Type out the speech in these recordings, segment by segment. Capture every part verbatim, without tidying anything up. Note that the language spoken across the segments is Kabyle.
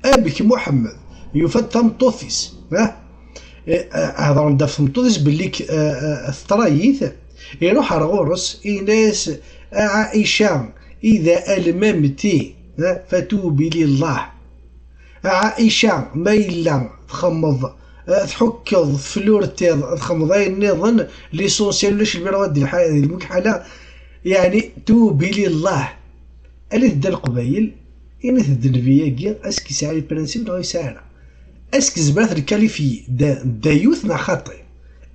Amek Muḥemmed yufa-d tameṭṭut-is? Ah? Eh, eh, heḍren-d ɣef tmeṭṭut-is belli k-, eh, eh, teṭṭray-it, iruḥ ar ɣur-s, ini-as: "A Ɛica, ida almamti, eh, fatubi lillah. A Ɛica, ma yella txemmeḍ, eh, tḥukkeḍ, tflurtiḍ, txemmeḍ ayen nniḍen, l'essentiel ulac lbira di lḥa-, di lmekḥala, yeɛni tubi lillah." Alit-d a Leqbayel, init-d nnbi-agi, est-ce que yesɛa les principes neɣ ur yesɛi ara? Est-ce que zemreɣ ad t-nkalifyi d, d ayut neɣ xaṭi?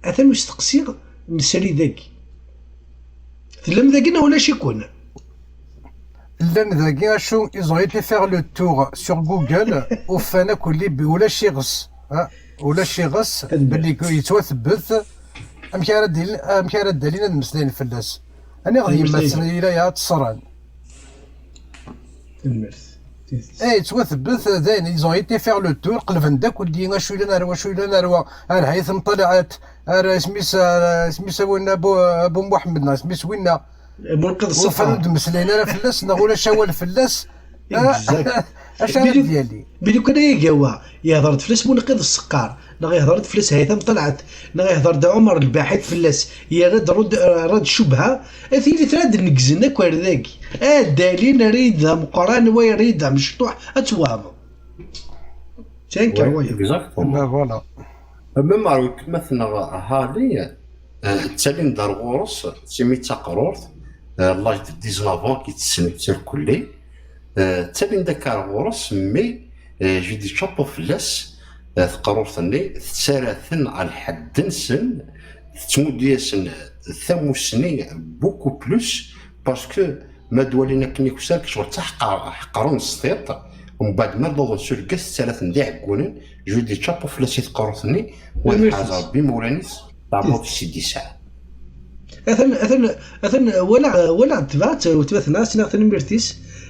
Atan usteqsi n srid-agi. Tellam dagi neɣ ulac-iken? Llan dagi, acu, ils ont été faire le tour sur Google, ufan akk li-, ulac iɣes, ah, ulac iɣes, belli yettwathbet. Amek ara d-, amek ara d-alin ad mmeslayen fell-as? Aniɣ d yemma-tsen yella ad tt-ṣṣren? Tanemmirt. Eh, yettwathbet, dayen, ils ont été faire le tour, qelben-d akk li, acu yellan ar wa, acu yellan ar wa, ar Haytham Talɛat, ar isem-is, ar isem-is a winna, Abu, Abu Muḥemmed, neɣ isem-is winna. Munqidh Seqqar. Ufan ur d-mmeslayen ara fell-as, neɣ ulac awal fell-as. Ah, acu ara d-yali? Mi lukan ay agawa, yehder-d fell-as Munqidh Seqqar, neɣ yehder-d fell-as Haytham Talɛat, neɣ yehder-d Ɛumer Lbaḥit fell-as, yerra-d rud-, rad ccubha, a tili tra d-neggzen akk ar dagi. Ad d-alin rrid d ameqqran, wa rrid d amecṭuḥ, ad twehmeḍ. Tiɛenker wayeḍ. Exactement. Ben voilà. Même ar weltma-tneɣ Harry, eh, ttalin-d ar ɣur-s, simi d taqrurt, eh, l'âge de dix-neuf ans, ki tessen irkelli, eh, ttalin-d akka ar ɣur-s, mais, eh, je dis chapeau fell-as, eh, taqrurt-nni, tettarra-ten ɣer lḥedd-nsen, tettmuddu-yasen tamusni beaucoup plus, parce que ma d-walin akken i usark, ccɣel ttaḥqar-, ḥeqren s tiṭ, mbeɛd ma d-awḍen s urgaz, tettarra-ten d iɛeggunen, je dis chapeau fell-as i taqrurt-nni, wa ad iḥaz Rebbi imawlan-is, taɛebbuḍt i s-id-yesɛa. Atan, atan, atan, walaɣ, walaɣ tebɛet weltma-tneɣ, sniɣ tanemmirt-is.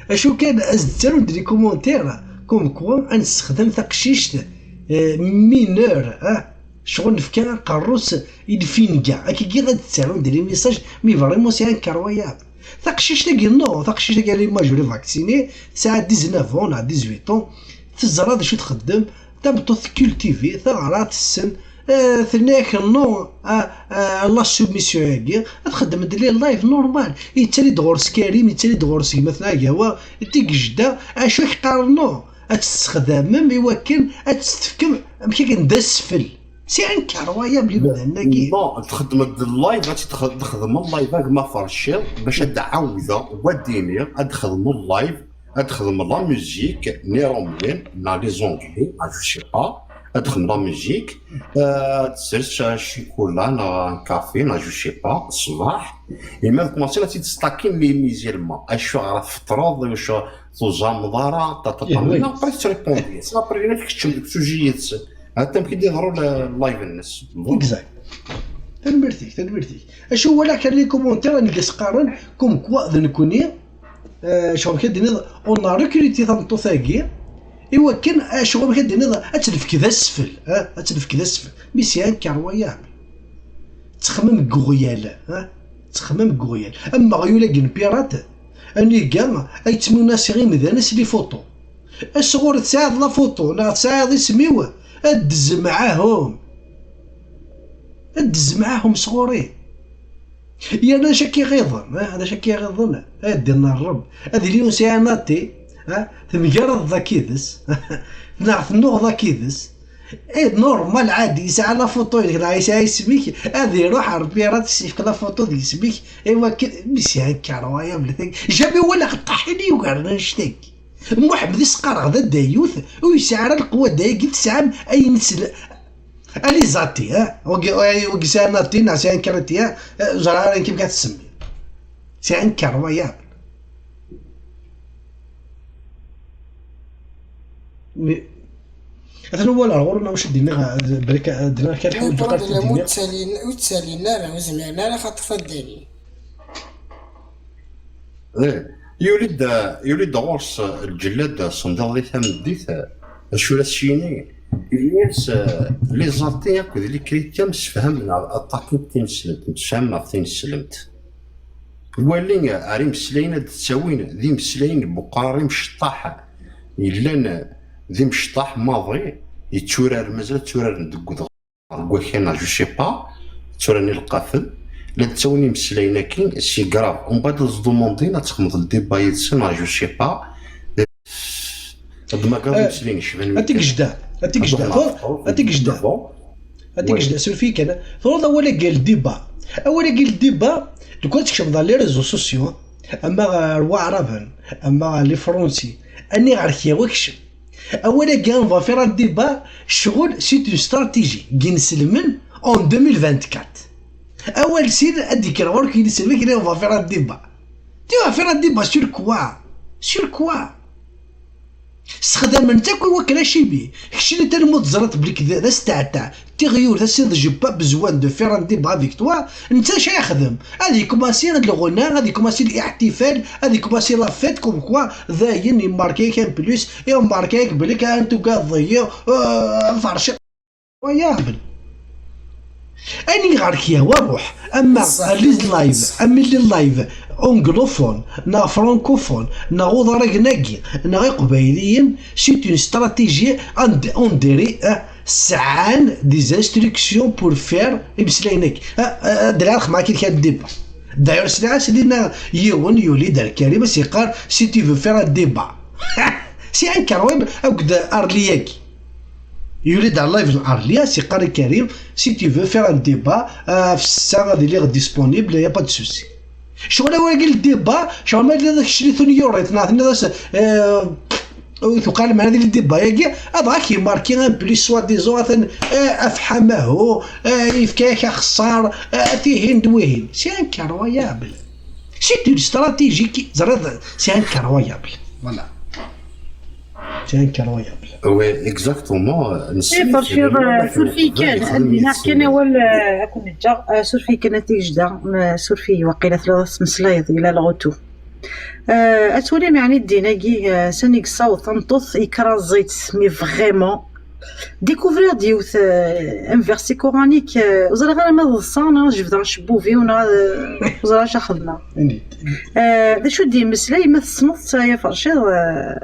Acu kan, as-d-ttarun-d les commentaires, comme quoi ad nessexdem taqcict, eh, mineure, ah, ccɣel nefka aqerru-s i lfinga. Akkagi ad d-ttarun-d les messages, mais vraiment c'est incroyable. Taqcict-agi, non, taqcict-agi, elle est majeure, vaccinée, tesɛa dix-neuf ans neɣ dix-huit ans, teẓra d acu txeddem, tameṭṭut cultivée, teɣra, tessen, eh, tenna-yak non à, à la soumission-agi, ad txeddem-d les lives normal. Yettali-d ɣur-s Karim, yettali-d ɣur-s gma-tneɣ Agawa, Tigejda, acu i k-qqaren non? Ad tt-tessexdamem i wakken ad tt-tefkem, amek akken, d asfel. C'est incroyable imdanen-agi. Non, txedmeḍ-d live, ad txedmeḍ live a gma Ferciḍ, bac ad d-ɛawdeɣ, wa d-iniɣ, ad txedmeḍ live, ad txedmeḍ la musique n Iṛumyen, neɣ les Anglais, neɣ je sais pas, ad txedmeḍ la musique, euh, ad tsers ccikula, neɣ un café, neɣ je sais pas, ṣṣbeḥ, et même commencer ad tt-id-stakin les musulmans, acu ara tfeṭṭreḍ, acu tuẓameḍ ara, ta, ta, ta, mais non, après tettrépondi, après ad tkeččem deg sujet yid-sen. Ata amek i d-iḍru live-nnes. Exact. Tanemmirt-ik, tanemmirt-ik. Acu walaɣ kan les commentaires, amek i s-qqaren, comme quoi d nekkni, eh, ccɣel kan d-tiniḍ, on a recruté tameṭṭut-agi, i wakken, eh, ccɣel kan d-tiniḍ, ad tt-nefk d asfel, eh, ad tt-nefk d asfel. Mais c'est incroyable. Ttxemmim deg uɣyal, eh, ttxemmim deg uɣyal. Am weɣyul-agi n pirate, aniga ay ttmunasiɣ imdanen s les photos. Asɣur tesɛiḍ la photo neɣ tesɛiḍ isem-iw, ad d-zemmɛahum. Ad d-zemmɛahum sɣur-i. Yerna d acu akka iɣiḍen, ah, d acu akka iɣiḍen? Ad d-inna Ṛebb. Ad yili ur sɛiɣ nati, ah, temgareḍ daki yid-s. Neɣ tennuɣ daki yid-s. Eh, normal, ɛadi, yesɛa la photo-inek, neɣ yesɛa isem-ik, ad iruḥ ar Ṛebbi ara d-s-yefk la photo d yisem-ik, i wakken, mi sɛan kaṛwaya, bla tagi. Jamais walaɣ ṭṭaḥin yugaren annect-agi. Muḥemmed i s-qqareɣ d adayut, ur yesɛi ara lqewwa dayagi tesɛam ayen sel-, a les athées, ha? Wagi, wagi sɛan athées, neɣ sɛan karaté, ha? Ur ẓriɣ ara amek ad t-semmiɣ. Sɛan kaṛwaya. Mais, atan walaɣ ɣur-neɣ wacu d-nniɣ, eh, balak, eh, d-nniɣ kan ḥwaǧeɣ ad t-id-iniɣ. Ur ttalin, ur ttalin ara, ur zmiren ara xaṭer ad d-alin. Eh, yuli-d, yuli-d ɣur-s, eh, lǧellad, eh, sendiḍ di tameddit, eh, acu la s-yini? Ini-as, eh, les athées akked les chrétiens msefhamen ɣef aṭakin tineslemt, msefhamen ɣef tineslemt. Wali, eh, ar imeslayen ad d-ttawin, d imeslayen n weqrar imceṭṭaḥ yellan, eh, d imecṭaḥ maḍi, yetturar, mazal tturaren deg udɣar, deg wakal, je sais pas, tturaren ileqqafen, la d-ttawin imeslayen-agi, c'est grave. Umbeɛd ad s-ḍumundin ad texmeḍ ldiba yid-sen, je sais pas. Ad d-magaḍ imeslayen yecban. A tigejda, a tigejda, a tigejda, a tigejda, suref-iyi kan. Turiḍ awal-agi ldiba. Awal-agi ldiba, deg wacu tkecmeḍ ɣer les réseaux sociaux, ama ɣer Waɛraben, ama ɣer les Français, aniɣer k-yawi kcem. Awal-agi, on va faire un débat, ccɣel, c'est une stratégie n yinselmen en deux mille vingt-quatre. Awal sin ad d-yekker ɣur-k yinselmen, kra, on va faire un débat. Tu vas faire un débat sur quoi? Sur quoi? Sexdamen-tt akk i wakken acimi. Keččini talmud teẓriḍ belli d, d asteɛta. Tiɣyult, ass-a, j'ai pas besoin de faire un débat avec toi. Netta acu ara yexdem? Ad yekumansi lɣuna, ad yekumansi liḥtifal, ad yekumansi la fête, comme quoi, dayen, yemmarka-yak en plus, yemmarka-yak belli kan tugadeḍ-iyi, euh, ferciḍ. Incroyable. Aniɣer k-yehwa ruḥ, ama les live, ama les live anglophone, neɣ francophone, neɣ uḍar agnagi, neɣ iqbayliyen, c'est une stratégie, on, on dirait, euh, sɛan des instructions pour faire imeslayen-agi. Ah, ah, ah, d lɛerq ma kid kan débat. D'ailleurs, sliɣ-as dinna yiwen yuli-d ar Karim, as-yeqqar, si tu veux faire un débat. C'est incroyable, akked Arli-agi. Yuli-d ar live n Arli, as-yeqqar i Karim, si tu veux faire un débat, euh, ɣef ssessa ad iliɣ disponible, y a pas de souci. Ccɣel awal-agi n débat, ccɣel ma yella kečč li tun yurit, neɣ tenniḍ-as, euh, ur tuqal mɛna di débat-agi, ad ɣak yemmarki en plus soi-disant atan, eh, afḥam ahu, eh, yefka-yak axeṣṣar, eh, tihin d wihin. C'est incroyable. C'est une stratégie qui, ẓriḍ, c'est incroyable. Voilà. C'est incroyable. Oui, exactement. Eh, suref-iyi kan, ad d-iniɣ kan awal, eh, ad ken-ǧǧeɣ, eh, suref-iyi kan a tigejda, ma suref-iyi, waqila telliḍ ad tmeslayeḍ, yella lɣutu. Euh, ad twalim, yeɛni, ddin-agi, euh, sani yessaweḍ tameṭṭut, yekraẓ-itt, mais vraiment. Découvrir-d yiwet, euh, un verset coranique, euh, ur ẓriɣ ara ma d ṣṣa, neɣ ad jebdeɣ acebbub-iw, neɣ ad, euh, ur ẓriɣ acu ad xedmeɣ. Euh, d acu d-yemmeslay, ma tessneḍ-tt, ay aferciḍ, euh,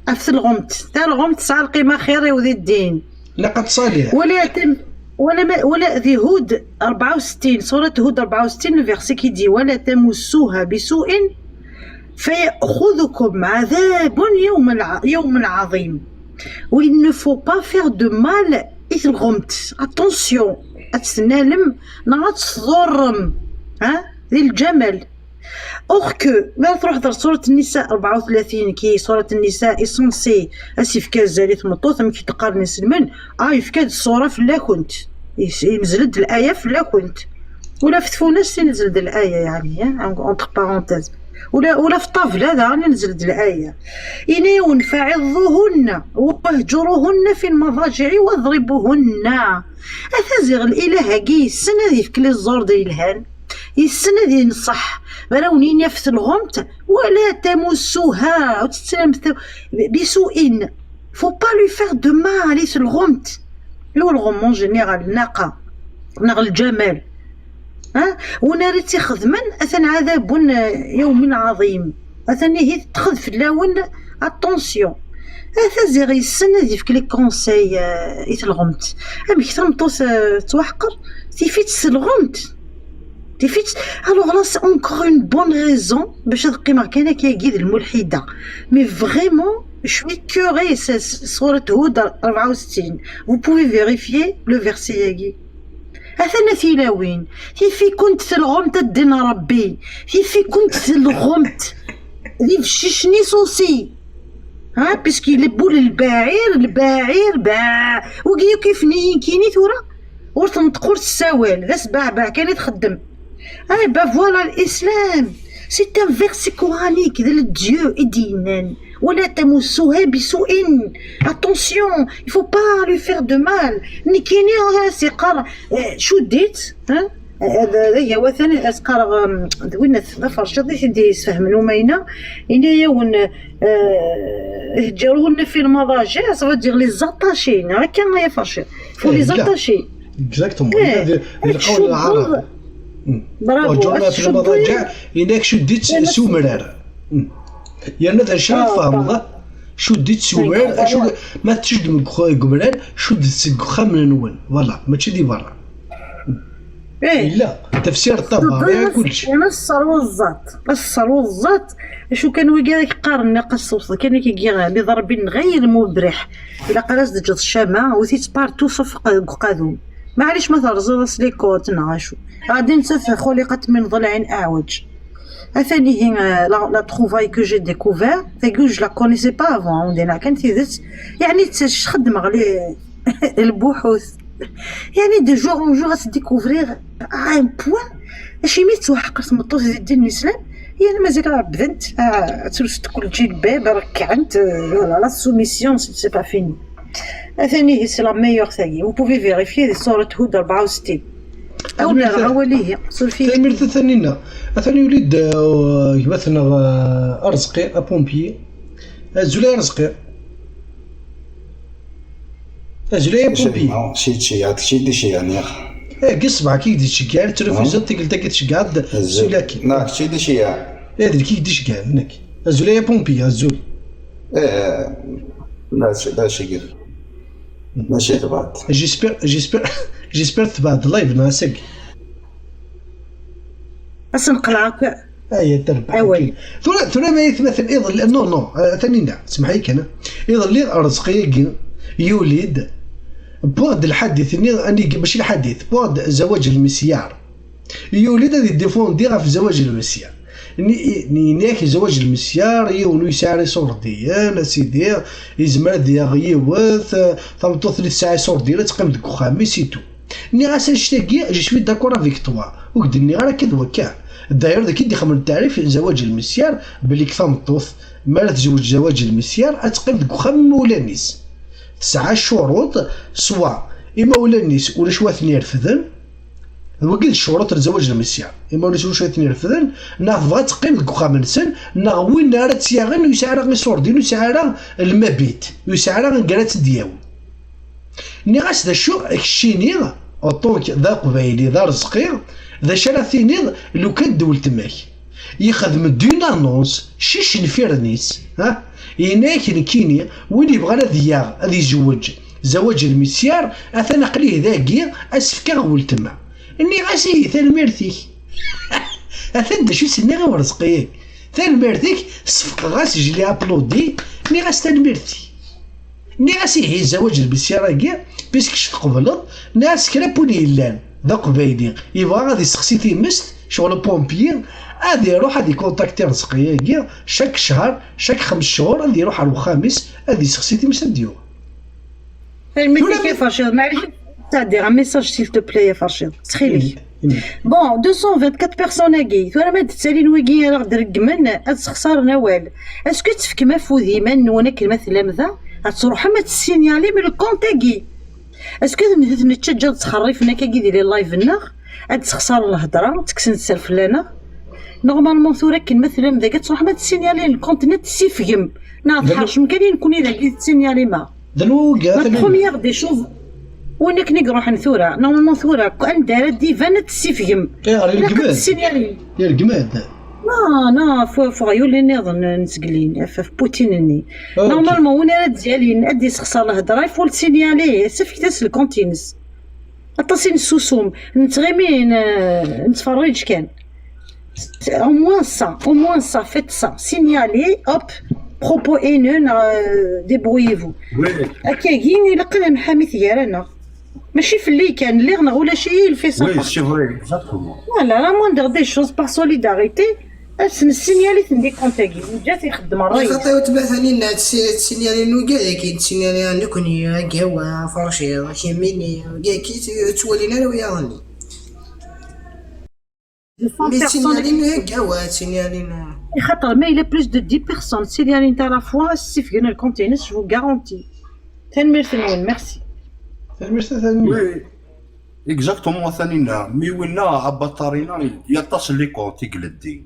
ɣef telɣumt. Talɣumt tesɛa lqima xir-iw di ddin. Ilaq ad ttṣaliḥ. Wala tam-, wala ma, wala di Hud rebɛa u settin, surat Hud rebɛa u settin, le verset qui dit, ولا تمسوها بسوء فيأخذكم عذاب يوم الع-، يوم عظيم. Il ne faut pas faire de mal i telɣumt. Attention, ad tt-tennalem neɣ ad tt-tḍurrem. Ha? Di lǧamal. Or que, ma tṛuḥeḍ ɣer surat Nnisa rebɛa u tlatin, ki surat Nnisa est censée ad s-yefk azal i tmeṭṭut, amek i d-qqaren iselmen, ah, yefka-d ṣṣura fell-akent. Yes-, yemzel-d laya fell-akent. Ula ɣef tfunast i nezzel-d laya, yeɛni, eh, entre parenthèses. Ula, ula ɣef ṭṭabla daɣen i nezzel-d laya. Yenna-yawen, فعظوهن واهجروهن في المضاجع واضربوهن. Ata ziɣ Ilah-agi yessen ad yefk les ordres yelhan. Yessen ad yenṣeḥ. Mi ara wen-yini ɣef telɣumt, ولا تمسوها, ur tettnamet, بسوء. Faut pas lui faire de mal i telɣumt. Lɣum en général, nnaqa, neɣ lǧamal. Ha? Win ara tt-ixedmen, atan عذاب يوم عظيم. Atan ihi teṭṭxed fell-awen, attention. Ata ziɣ yessen ad yefk les conseils, euh, i telɣumt. Amek tameṭṭut, euh, tettwaḥqer? Tif-itt telɣumt. Tif-itt. Alors là, c'est encore une bonne raison باش ad qqimeɣ kan akkagi d lmulḥida. Mais vraiment, je suis curé, c'est, c'est surat Hud rebɛa u settin. Vous pouvez vérifier le verset-agi. Atan a tilawin, tif-ikent telɣumt a ddin Ṛebbi, tif-ikent telɣumt d ibeccic-nni susi. Ha, puisque yella bu lbaɛir, lbaɛir, ba-, wigi akk ifniyen kini tura, ur tenṭeq, ur tessawal, d asbeɛbeɛ kan i txeddem. Ah, ben voilà, l'islam, c'est un verset coranique, d Dieu i d-yennan. ولا تمسوها بسوء. Attention, il faut pas lui faire de mal. Nekkini, ah, as-yeqqar, eh, cudd-itt, ha? Eh, d, d agawatan, as-qqareɣ, um, d win d aferciḍ i t-id-yesfehmen umayna. Yenna-yawen, eh, هجروهن في المضاجع, ça veut dire les attacher, neɣ akka, ay aferciḍ. Faut les attacher. Exactement. Eh, di lqawel n lɛaraben. Bravo. Ad tcuddeḍ. Yenna-k cudd-itt s umrar. Yerna d acu ara tfehmeḍ? Cuddet s ugar, acu, ma tceddem deg uxa-, deg umrar, cuddet seg uxxam-nwen. Voilà, mačči di berra. Yella tafsir ṭṭabeṛ, yella kullec. Yella sser uẓẓaṭ, sser uẓẓaṭ. Acu kan wigi ara k-qqaren, naqas tewteḍ kan wigi d iḍerbiyen ɣayr mubriḥ. Ilaq ara s-d-ǧǧeḍ ccama, wwet-itt partout sauf deg uqadum. Maɛlic ma terẓiḍ-as les côtes neɣ acu. Ɣadi nettat xuliqat min ḍelɛin aɛweǧ. Atan ihi, euh, la, la trouvaille que j'ai découvert, tagi je la connaissais pas avant, on dirait kan tidet. Yeɛni tt-, xeddmeɣ les, lbuḥut. Yeɛni de jour en jour ad tt-découvrir à un point. Acimi tettwaḥqer tmeṭṭut di ddin n Islam? Yeɛni mazal ɛebbdent, ah, ad telsent kul lǧilbab, rekkɛent, euh, voilà, la soumission, c'est, c'est pas fini. Atan ihi, c'est la meilleure tagi. Vous pouvez vérifier di surat Hud rebɛa u settin. Aw-d ara awal ihi, suref-iyi. Tanemmirt a Tanina. Atan yuli-d, uh, gma-tneɣ, uh, Arezqi, apompier. Azul ay Arezqi. Azul ay apompier. Kečč i d-tceggeɛ, kečč i d-tceggeɛ, niɣ? Eh, deg ṣṣbeḥ-agi i k-d-tceggeɛ, telfiziṭ tikkelt-agi tceggeɛ-d sulaki. Neɣ kečč i d-tceggeɛ? Eh, d nekk i k-d-iceggɛen, nekk. Azul ay apompier, azul. Eh, la, la, Mačči tebɛed. J'espère, j'espère, j'espère tebɛed live neɣ asagi. Ad sen-qleɛ akk. Aya terbeḥ. Awal. Tura, tura ma yetmaten iḍelli, non, non, eh, Tanina, semḥ-iyi kan. Iḍelli Rezqi-agi yuli-d, wwiɣ-d lḥadit-nni, anig-, mačči lḥadit, wwiɣ-d zawaǧ lmisyar. Yuli-d ad iddifundi ɣef zawaǧ lmesyar. Ni-, ni-, yenna-yak zawaǧ lmesyar, yiwen ur yesɛi ara iṣurdiyen, a sidi, yezmer ad yaɣ yiwet, eh, tameṭṭut-nni tesɛa iṣurdiyen, ad teqqim deg uxxam-is, c'est tout. Nniɣ-as annect-agi, je suis d'accord avec toi. Ur k-d-nniɣ ara akka d wakka. D'ailleurs, d akken i d-ixemmen tarif n zawaǧ lmesyar, belli deg tameṭṭut, mi ara tezweǧ zawaǧ lmesyar, ad teqqim deg uxxam n imawlan-is. Tesɛa ccuruṭ, swa imawlan-is ulac wa ten-irefden, d wagi d ccuruṭ n zawaǧ lmesyar. Imawlan-is ulac wa ten-irefden, neɣ tebɣa ad teqqim deg uxxam-nsen, neɣ win ara tt-yaɣen ur yesɛi ara iṣurdiyen, ur yesɛi ara lmabit, ur yesɛi ara angar ad tt-id-yawi. Nniɣ-as d acu, keččini, en tant que d aqbayli, d arezqi, d acu ara tiniḍ lukan d weltma-k? Yexdem-d une annonce, cic n firnis, ha? Yenna-yak nekkini, win yebɣan ad yaɣ, ad izewweǧ, zawaǧ lmisyar, atan aql-i dagi, ad s-fkeɣ weltma. Nniɣ-as ihi, tanemmirt-ik. Atan d acu i s-nniɣ i urezqi-agi. Tanemmirt-ik, sefqeɣ-as, je l'ai applaudi, nniɣ-as tanemmirt-ik. Nniɣ-as ihi, zawaǧ lmisyar-agi, puisque tqebleḍ, nniɣ-as kra n win yellan d aqbayli, yebɣa ad isexsi timest, ccɣel pompier, ad iruḥ ad ikuntakti Rezqi-agi, chaque cchar, chaque xems cchur, ad iruḥ ar wexxam-is, ad isexsi timest, ad d-yuɣal. Tanemmirt-ik a Ferciḍ, maɛlic, ad d-sɛeddiɣ un message, s'il te plaît, a Ferciḍ, ttxil-k. Bon, deux cent vingt-quatre personnes-agi, tura ma d-ttalin wigi ara ɣ-d-reggmen, ad sexṣaren awal. Est-ce que tefkem afud i yiman-nwen akken ma tellam da? Ad truḥem ad tessinyalim le compte-agi. Est-ce que nettaǧǧa ad ttxerrifen akkagi di les live-nneɣ? Ad d-sexṣaren lhedra, ttekksen sser fell-aneɣ. Normalement, tura akken ma tellam dagi, ad truḥem ad tessinyalim le compte-nni, ad t-tessifgem. Neɣ tḥercem kan i nekkni dagi, tessinyalim-aɣ. D anwa wigi? La première des choses, win akken i iruḥen tura, normalement tura, anda ara d-iban ad tessifgem. Ayɣer, ilaq ad iregmen? Tessinyalim. Iregmen? Non, non, ɣef, ɣef uɣyul nniḍen n tgelin, ɣef, ɣef Putin-nni. Ah, ok. Normalement, win ara d-yalin, ad d-yessexṣer lhedra, il faut le signaler, sefket-as le compte-ines. Aṭas i nessusum, nettɣimi, n-, nettferrij kan. Au moins ça, au moins ça, faites ça. Signalez, hop, propos haineux, euh, débrouillez-vous. Oui. Akkagi, ilaq ad nḥami gar-aneɣ. Mačči fell-i kan, lliɣ neɣ ulac-iyi, il fait ça. Oui, c'est vrai, exactement. Voilà, la moindre des choses, par solidarité, ad s-nessinyal i ten-, di compte-agi. Neǧǧa-t ixeddem ṛṛay-is. Xaṭi, weltma Taninna, ad tsi-, ad tessinyali nugad-agi, ad tessinyali nekkni, agawa, aferciḍ, kemmini, agi, ur ttwalin ara wiyaḍ-nni. Mi ttinyalin, eh, gawa, ttinyalin, eh. Ixaṭer ma yella plus de dix personnes ttinyalin à la fois, ssifgen lkont-ines, je vous garantis. Tanemmirt-nwen, merci. Tanemmirt a Taninna. Oui, exactement, a Taninna. Mi winna abaṭarina yaṭas likont i ileddin.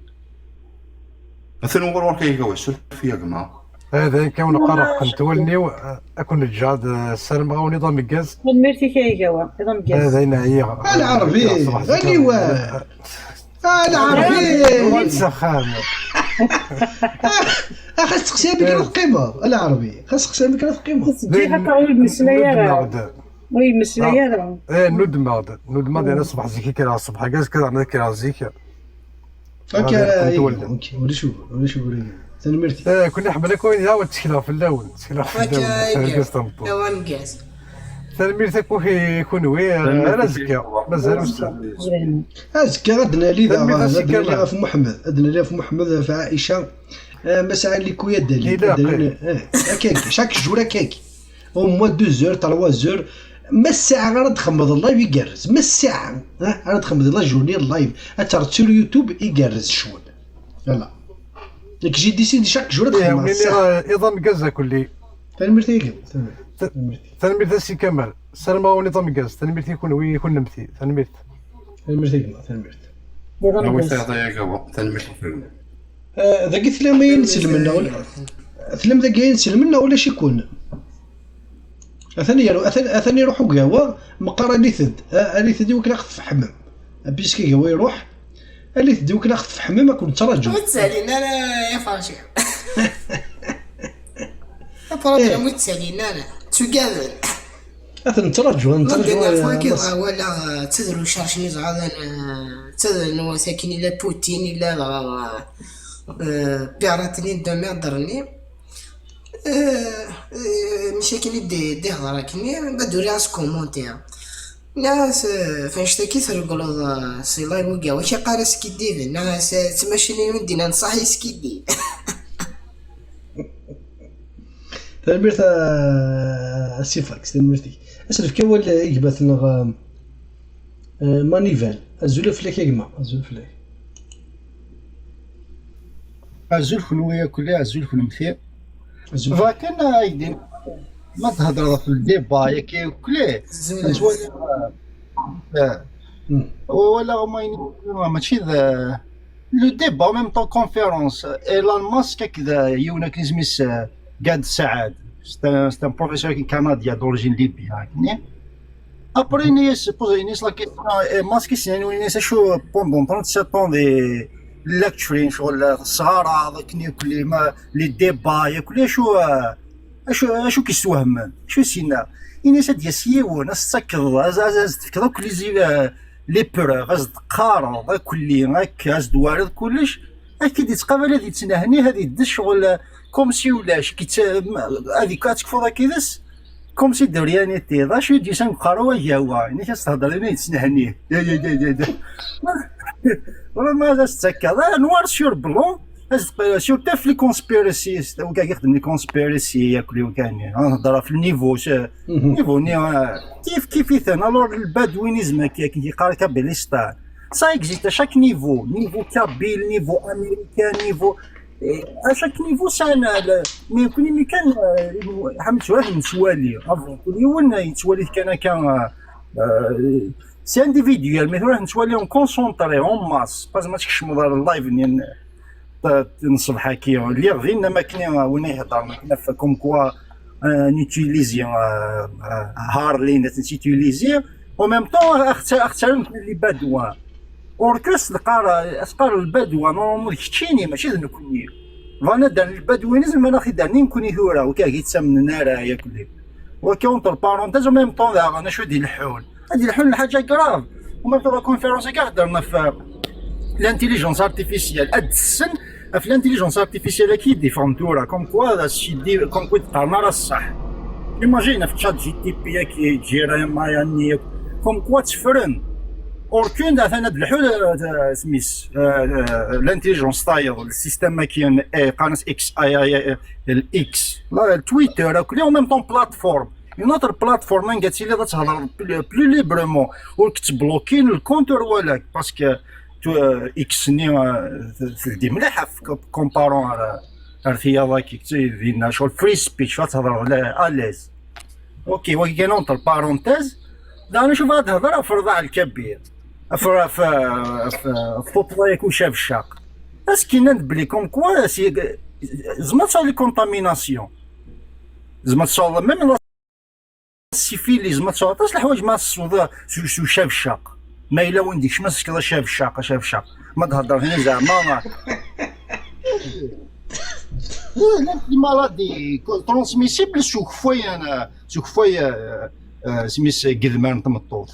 Atan uɣur ɣur-k ay gawa, suref-iyi a gma. Ad akka wen-qqareɣ qqent wallen-iw, ad ken-ǧǧeɣ ad ssarmeɣ-awen iḍ ameggaz. Tanemmirt-ik ay gawa, iḍ ameggaz. Ad ayen ɛyiɣ. A Lɛerbi, aniwa? A Lɛerbi! Ur s axxam. Ah, xas teqsi amek ara teqqimeḍ, a Lɛerbi. Xas teqsi amek ara teqqimeḍ. Teǧǧiḍ aṭaɣ ur d-nesla ara. Ur yemmeslay ara. Eh, nudmeɣ-d. Nudmeɣ-d yerna ṣṣbeḥ zik i kkreɣ ṣṣbeḥ-agi, azekka daɣen ad kkreɣ zik. Akka ara yili. Ulac ugur, ulac ugur. Tanemmirt. Eh, kunni ḥemmel akk wayen, ttkel fell-awen. Ttkel fell-awen. Argaz tameṭṭut. Awa ameggaz. Tanemmirt akk i kunwi. Ar azekka. Mazal ussan. Azekka ad nali daɣen, ad nali ɣef Muḥemmed, ad nali ɣef Muḥemmed, ɣef Ɛica. Eh, ma sɛan les couilles ad d-alin, ad d-alin, eh, akka, akka, chaque jour akka, akka. Au moins deux heures, trois heures. Ma ssaɛa ara d-xemmeḍ live igerrez. Ma ssaɛa, eh, ara d-xemmeḍ la journée live. Ad terreḍ sur YouTube igerrez ccɣel. Voilà. Nekk j'ai décidé chaque jour ad xemmeɣ ssaɛa. Iḍ ameggaz a kulli. Tanemmirt i gma. Tanemmirt. Tanemmirt a Si Kamal. Ssarameɣ-awen iḍ ameggaz. Tanemmirt i kunwi, i kunemti. Tanemmirt. Tanemmirt i gma. Tanemmirt. Iḍ ameggaz. Tanemmirt. Eh, dagi tlam ayen tselmen neɣ ula-, tlam dagi ayen tselmen neɣ ulac-iken? Atan yaru, atan, atan iruḥ ugawa, meqqar alit-d, a-, alit-d i wakken ad ɣ-tfehmem. Puisque agawa iruḥ, alit-d i wakken ad ɣ-tfehmem, ad ken-ttṛaǧu. Ur ttalin ara ya Faci. Apṛablem ur ttalin ara. Ttugaden. Ad ten-ttṛaǧu, ad ten-ttṛaǧu. Wagi walaɣ, eh, d tadrucaṛc n iẓɛadan, eh, d tadrucaṛc illa Putin, illa dɣa, eh, pirate-nni n deux mètres-nni. Eh, eh, mačči akken i d-, d-ihḍer akkenni, ad d-uriɣ s commentaire. Nniɣ-as, eh, f annect-agi tregleḍ, eh, si live ugawa, ak iqqar askiddib, nniɣ-as, eh, d tmacinin i d-innan ṣaḥ yeskiddib. Tanemmirt a, a Si Fax, tanemmirt-ik. Ad s-nefk awal i gma-tneɣ, eh, eh, Manival. Azul fell-ak a gma, azul fell-ak. Azul kunwi akk-nni, azul kunemti. Azul. Bɣiɣ kan ad ak-d-iniɣ, ma thedreḍ ɣef le débat-agi akk-nni, nettwali, eh, walaɣ ma ini-, mačči d, eh, le débat, en même temps conférence, Elon Musk akked, eh, yiwen akken isem-is, eh, Gad Saad. C'est un, c'est un professeur canadien d'origine libyenne, akkenni. Après, ini-as, poser, ini-as la question, eh, Musk, ini-as acu, pendant trente-sept ans de lecturing, ccɣel tesɣaraḍ akken akk les, ma-, les débats, akk les, acu, eh, acu, acu k-yesswehmen, acu s-yenna? Ini-as ad d-yas yiwen, ad s-tettakeḍ, ad, ad, ad s-d-tefkeḍ akk les, eh, les preuves, ad s-d-teqqareḍ akk les, akka, ad s-d-twariḍ kullec, ad k-id-yettqabal, ad yettnehni, ad yeddes ccɣel, eh, comme si ulac, k-yett-, ad, ad tekfuḍ akka yid-s. Comme si de rien n'était. D acu i d-yusan deg uqerru-agi? Ini-as ad s-thedreḍ, ini yettnehni. Vraiment, ad as-d-takkaḍ. Ah, noir sur blanc. As-d-, surtout ɣef les conspiracies. Wigi i ixeddmen les conspiracies, yakk les wigi-nni. Ah, nhedder ɣef le niveau, niveau-nni, ah, kif kif-iten. Alors, le badouinisme, akken yeqqar Kabilistan. Ça existe à chaque niveau. Niveau kabyle, niveau américain, niveau Eh, à chaque niveau sɛan, eh, le-, mais nekkni mi kan, eh, ḥamu tura nettwali, avant kul yiwen, eh, yettwali kan akka, eh, eh, c'est individuel, mais tura nettwali en concentré, en masse, pas ma tkecmeḍ ar live-nni n, n ṣṣbeḥ-agi, lliɣ din, am akken, eh, win i iheddren akken ɣef comme quoi, eh, nutiliser, eh, eh, Harley, nutiliser, en même temps, eh, aɣ-tt-, aɣ-ttaren les badouins. Or que s-teqqar, s-teqqar lbadwa, normalement d keččini, mačči d nekkni. Bɣan ad d-rren lbadwinism, ma aɣ-t-id-rren i nekkni tura, wagi ur ɣ-ittamnen ara, yakk les. Wagi, entre parenthèses, en même temps, daɣen, acu d-ileḥḥun? Ad d-ileḥḥun lḥaǧa grave. En même temps, la conférence-agi heddren ɣef, euh, l'intelligence artificielle. Ad d-tessen ɣef l'intelligence artificielle-agi i d-iffɣen tura, comme quoi, d as-, comme quoi ur d-qqaren ara ṣṣeḥ. Imagine ɣef ChatGPT-agi, Jeremiah-nni, comme quoi tteffren. Or que atan ad d-telḥu, euh, isem-is, euh, euh, l'intelligence tayeḍ, le système-agi, euh, qqaren-as X, A I, euh, X. Là, Twitter, akk les, en même temps plateforme. Une autre plateforme anga ad tiliḍ ad thedreḍ plus, plus librement, ur k-ttblokin le compte ur wala, parce que tu, euh, X-nni, euh, teldi mliḥ ɣef comparant ar, ar tiyaḍ-agi, dinna ccɣel free speech, ad thedreḍ à l'aise. Ok, wagi kan entre parenthèses. Daɣen acu bɣa ad hedreɣ ɣef Rḍa Ɛelkabir, ɣef, ɣef, ɣef, ɣef tuṭṭḍa-agi ucabcaq. Est-ce que nnan-d belli comme quoi, si, tzemreḍ ad tesɛuḍ contamination. Tzemreḍ ad tesɛuḍ même la syphilis, tzemreḍ ad tesɛuḍ aṭas leḥwayeǧ ma tesweḍ s, s ucabcaq. Ma yella win d-ikecmen ad s-tefkeḍ acabcaq, acabcaq. Ma d-hedreḍ hina zeɛma. Llant les maladies transmissibles s ukeffay, euh, s ukeffay, euh, euh, s mis n yedmaren n tmeṭṭut.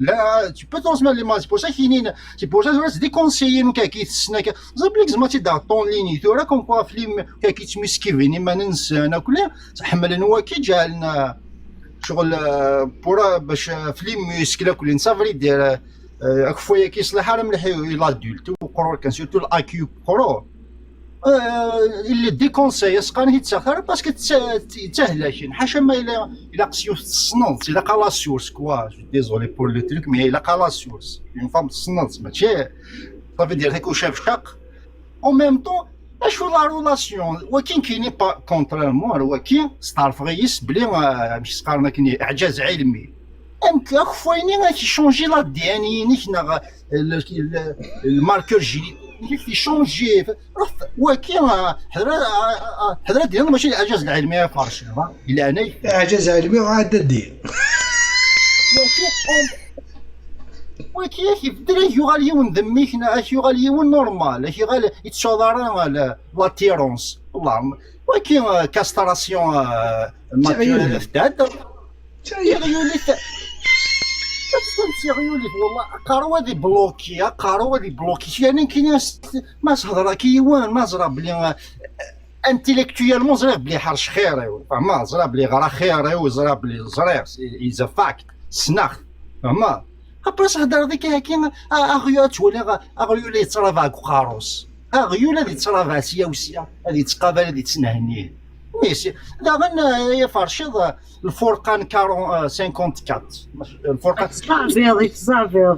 Là, tu peux transmettre les maladies. C'est pour ça qu'il y a une, c'est pour ça que c'est déconseillé, nous, qui, qui, qui, ça, ça, en ligne, tu as ton ligne, tu auras comme quoi, film, qui, qui, tu m'excuses, ni manin, c'est un accolé, ça, حملن وكي جعلنا شغل، آه، pour, آه، باش، آه، في les muscles كلين، ça veut dire, آه، آه، اكفويا كيصلح راه مليح l'adulte وقرور كان surtout l'I Q قرور. آه، اللي déconseillé اسقان هي تسخر parce que تسهل شي حاشا ما الا الا قسيو تصنت الا قال la source quoi. Je suis désolé pour le truc, mais الا قال la source une femme تصنت ماشي ça veut dire هيك وشاف شق. En même temps, اش هو la relation وكين كيني با contrairement وكين ستار فريس بلي، آه، مش سقارنا كيني اعجاز علمي. انت اخ فويني غادي يشونجي l'A D N ينيك نغ الماركور جينيتيك يشونجي. وكين، آه، حضر، آه، آه، حضر ديال ماشي الاعجاز العلمي يا فارشي، ها؟ الا انا اعجاز علمي وعاد دي. ولكن كيف الدراري يغال يون ذميك، اش يغال يون normal، اش يغال يتشاضر على l'attirance والله. ولكن كاستراسيون، آه، الماتيريال تاع تغيولي. تغيولي. والله قارو هذه بلوكي، قارو هذه بلوكي. يعني كاين ناس ما صهضر كيوان ما زرا بلي intellectuellement زريغ بلي حرش خيري، فهمت؟ زرا بلي غرا خيري وزرا بلي زريغ، is a fact، سناخ، فهمت؟ ابري صح دار ديك هاكي، اغيو تولي، اغيو لي يترافع قاروس، اغيو لا يترافع سيا وسيا، هذه يتقابل، هذه يتسنهنيه. مي سي داغن يا فرشيض الفرقان كارون، آه، خمسين وأربعة. الفرقان صافي، هذيك صافي.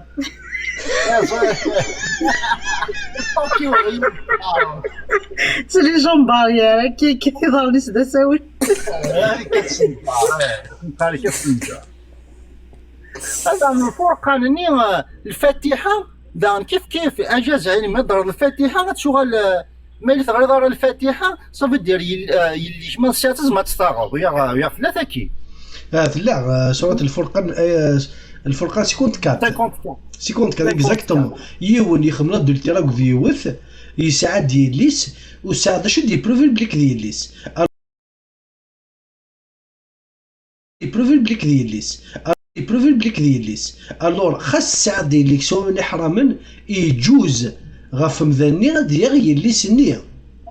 C'est les gens barrières كي كي يضرني سدا ساوي. هذه كتسمع، آه، كتسمع. هذا من الفرقان ني، آه، الفاتحة. دان كيف كيف اجاز علم يضرب الفاتحة غتشغل، آه، ما اللي تغري ضرب الفاتحة صافي دير يل-، آه، يلي ما سياتز ما تستغرب يا غا-، يا فلا ثكي. آه، في لا، آه، سورة الفرقان، آه، الفرقان خمسين وأربعة. خمسين وأربعة. خمسين وأربعة، exactement. يون يخمل دو التراك ديوث، يسعد يليس، وسعد شد يبروفي بليك ديليس. يبروفي بليك ديليس. يبروفي بليك ديليس. الور، خاص سعد يليك سوا من حراما يجوز غف مذني غادي يغ يليس ني.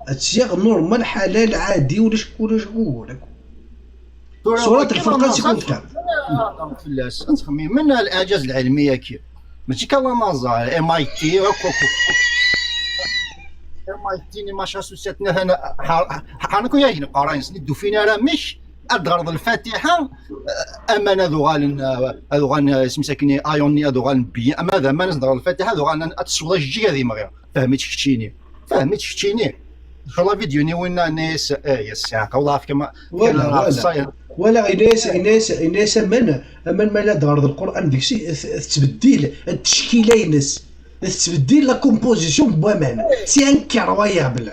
اتسيغ نورمال حلال عادي ولا شكون ولا شكون. سورة الفرقان خمسين وأربعة. فلاس، تخمي من الاعجاز العلمي كي. ماشي كان لا نازا، ام اي تي، هوك، هوك، هوك. ام اي تي، ني ماشاسوسيت، مثلًا، ح-، ح-، حنكو يا هنا قراين سني دوفينا راه مش أدغر الفاتحة، أمان أذغال، أذغال اسم ساكني آيوني أذغال بي، أما ذا ما نزدغر الفاتحة أذغال أتصوض الجي هذه مغير. فهمت شكتشيني؟ فهمت شكتشيني؟ إن شاء الله فيديو ني وين ناس، إيه، يا الساعة، والله في كما، ولا، كما ولا. صاير. ولا إناس، إناس، إناس أمان، أمان ما لا دار القرآن ديك شيء، تبديل التشكيلة ينس. تبديل لا كومبوزيسيون بوامان. سي انكرويابل.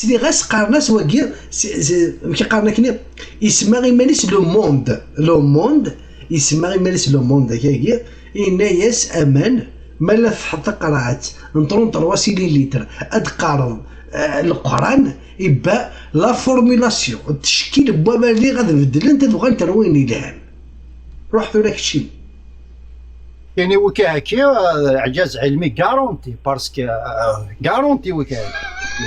سيدي غاس قارناس واقي، س-، س-، مكي قارنا كني، يسمى غير مانيس لو موند، لو موند، يسمى غير مانيس لو موند، هكاكي، إنا ياس أمان، ما لا تحط قرعات، نطرون تروا سيلي ليتر، أد قارن، آه، القرآن، يبا لا فورميلاسيون، التشكيل بوامان اللي غادي نبدل، أنت دوغا نتروين إلهام. روح ثورة كشي. يعني وكا هكي، آه، إعجاز علمي غارونتي، باسكو، آه، غارونتي وكا هكي.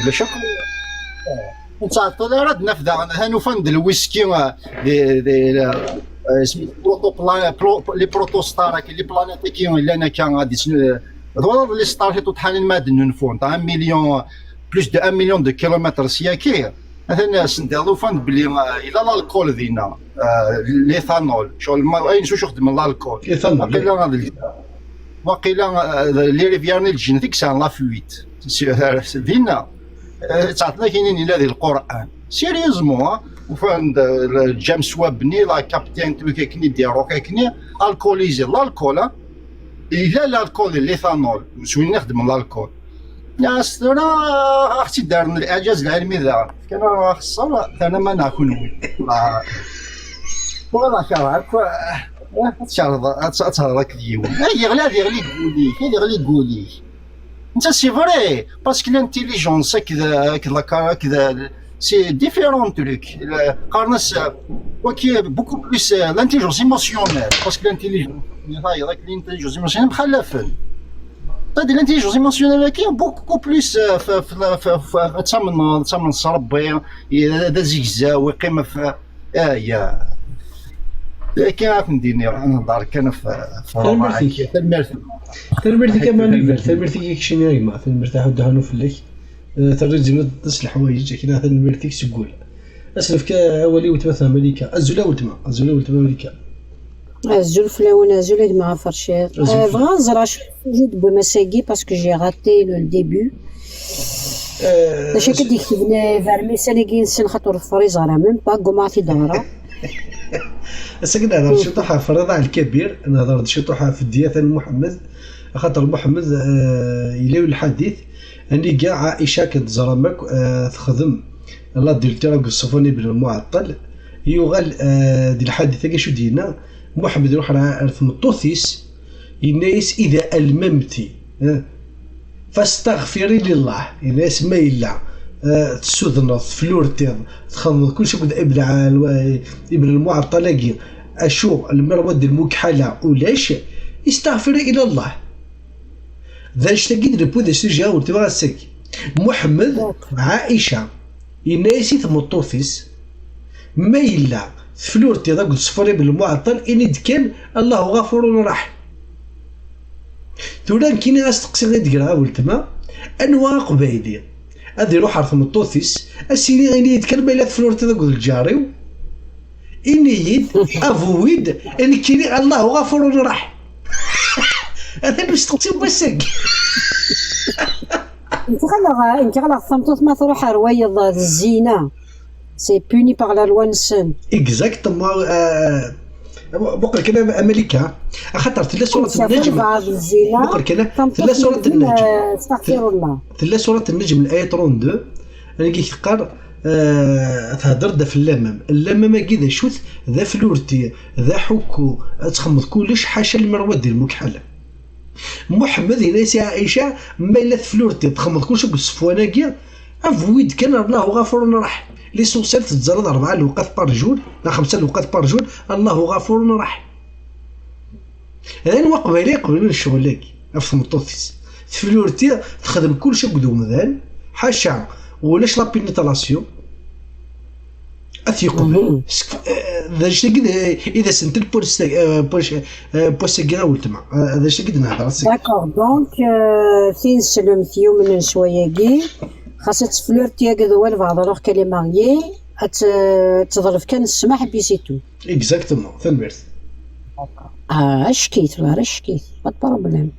ولا شك. آه. نتاع الطليرة نفدا، هانو فند الويسكي، آه، دي، دي، آه، اسمي بروتو بلا-، برو-، لي بروتو ستار، كي لي بلانيت كي، لا أنا كان غادي سن-، هذول لي ستار هي تطحن المادن نفون، تاع مليون، بلوس دو مليون دو كيلومتر سياكي. مثلًا سندي لوفان بلي، آه، إلا لالكول دينا، آه، ليثانول، شغل ما، أين شو شخدم لالكول؟ إيثانول. واقيلا غادي، واقيلا، آه، لي ريفيارني الجن ديك سان لا فويت. سي-، دينا، آه، تعطينا كاينين إلا ذي القرآن. سيريوزمون، آه، وفان د-، جيمس وابني، لا كابتن تويكا كني ديالو كني، الكوليزي، لالكول، آه. إلا لالكول، ليثانول، شوين نخدم لالكول. يا أستاذ، أختي دارنا الإعجاز العلمي ذا. كان راه خسر، أنا ما ناكل وين. والله، والله شرعك. تشرب، تشرب ديون. أي يغلى، هذا يغلي قولي، هذا يغلي قولي. Ça, c'est vrai, parce que l'intelligence, c'est que, que la, que c'est différent truc. Le, qqaren-as, euh, ok, beaucoup plus, euh, l'intelligence émotionnelle, parce que l'intelligence, l'intelligence émotionnelle, مخالفة. C'est-à-dire l'intelligence émotionnelle, qui est beaucoup plus, euh, ف-, ف-, ف-, ف-, تامن، تامن s Ṛebbi, d azegzaw, yeqqim f-, aya. Akka ad ten-d-iniɣ, ad nehḍer kan f-, f-, Tanemmirt-ik. Tanemmirt. Tanemmirt-ik a Manivel, tanemmirt-ik a Keččini a gma, tanemmirt a Ḥuddu Ḥanu fell-ak. Eh, terriḍ-d s leḥwayeǧ, akken tanemmirt-ik seg wul. Ad s-nefk awal i weltma Malika. Azul a weltma, azul a weltma Malika. Azul fell-awen, azul a gma Ferciḍ. Azul. Eh, bɣiɣ ad ẓreɣ acu d sujet n wass-agi, parce que j'ai raté le, le début. Eh, d acu akka d-iketben ibermisen-agi nsen, xaṭer ur ḍefreɣ ara, même pas, ggummaɣ ad t-id-ɣreɣ. Ass-agi nehḍer ciṭuḥ ɣef Riḍa Lkabir, nehḍer-d ciṭuḥ ɣef Ddiyat n Muḥemmed, axaṭer Muḥemmed, eh, yella lḥadit, aniga Ɛica akken teẓram akk, eh, texdem l'adultère akked Ṣufwan ibn Lmuɛeṭṭel, yuɣal, eh, di lḥadit-agi acu d-yenna, Muḥemmed iruḥ ar, ar tmeṭṭut-is, yenna-yas: "Ida almamti, eh, fastaɣfiri lillah", yenna-yas: "Ma yella, eh, tessudneḍ, teflurtiḍ, txedmeḍ kullec akked Ibn Ɛal-, Ibn Lmuɛeṭṭal-agi, acu lmirwad d lmukḥala ulac, istaɣfiri ila Allah." D annect-agi i d le point de sujet n weltma ass-agi. Muḥemmed, Ɛica, yenna-yas i tmeṭṭut-is: "Ma yella teflurtiḍ akked Ṣufwan ibn Lmuɛeṭṭal, ini-d kan Allahu ɣafurun raḥim." Tura nekkini asteqsi i d-greɣ a weltma, anwa aqbayli ad iruḥ ɣer tmeṭṭut-is, ad s-yini: "Ini-yi-d kan ma yella teflurtiḍ akked lǧar-iw, ini-yi-d, avoué-d, nekkini Allahu ɣafurun raḥim." Atan usteqsi n wass-agi. Nekk ɣaleɣ, nekk ɣaleɣ tameṭṭut ma truḥ ar wayeḍ d zzina, c'est puni par la loi-nsen. Exactement, euh, muqel kan a Malika, axaṭer tella surat Nnejm. Muqel kan, tella surat Nnejm. Astaɣfirullah. Tella surat Nnejm, l'aya trente-deux, anagi teqqar, euh, thedder-d ɣef lamam. Lamam-agi d acu-t? D aflurti, d aḥukku, ad txemmeḍ kullec, ḥaca lmirwad d lmukḥala. Muḥemmed yenna-yas i Ɛica: "Ma yella teflurtiḍ, txedmeḍ kullec akked Ṣufwan-agi, avoué-d kan Allahu ɣafurun raḥim." L'essentiel tettẓallaḍ rebɛa lewqat par jour, neɣ xemsa lewqat par jour, Allahu ɣafurun raḥim. D anwa aqbayli iqeblen ccɣel-agi ɣef tmeṭṭut-is? Teflurti texdem kullec akked umdan, ḥaca ulac la pénétration. Ad t-yeqbel. Mhm. Sek-, eh, d annect-agi d, i d asentel n wass-agi a weltma. Eh, d annect-agi d-nehder ass-agi. D'accord, donc, euh, tineslemt yumnen s wayagi, xas ad teflurti akked walbeɛḍ alors qu'elle est mariée, ad t-, ad teḍleb kan ssmaḥ, puis c'est tout. Exactement, tanemmirt. Ah, ackit, ɣer ackit, pas de problème.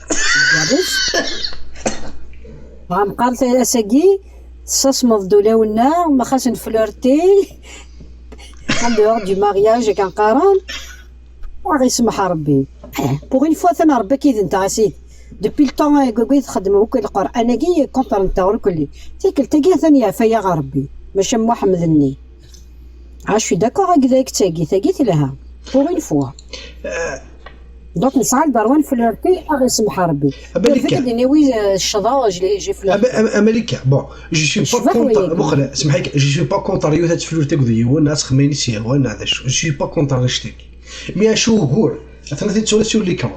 Tgerrez. Dɣa meqqar ass-agi tessasmeḍ-d ulawen-nneɣ, ma xas nflirti en dehors du mariage akken qqaren. Aɣ isemmeḥ Rebbi. Eh, pour une fois, atan Rebbi akkid-nteɣ, a sidi. Depuis le temps, eh, i txeddmem akk Lqur'an-agi, contre-nteɣ irkelli. Tikkelt-agi atan yeɛfa-yaɣ Rebbi, maca am Muḥemmed-nni. Ah, je suis d'accord avec, avec tagi, tagi telha. Pour une fois. Donc, nesɛa le droit ad nflirti, aɣ isemmeḥ Rebbi. Amalika. Ad d-iniwi, eh, ccḍeɣ, j'ai, j'ai flirté. Ama-, ama-, Amalika, bon, je suis pas contre, muqel, semmeḥ-ik, je suis pas contre yiwet ad teflirti akked yiwen, ad texdem ayen i s-yehwan, neɣ d acu. Je suis pas contre annect-agi. Mi acu ugur, atan ad t-id-tura sur l'écran.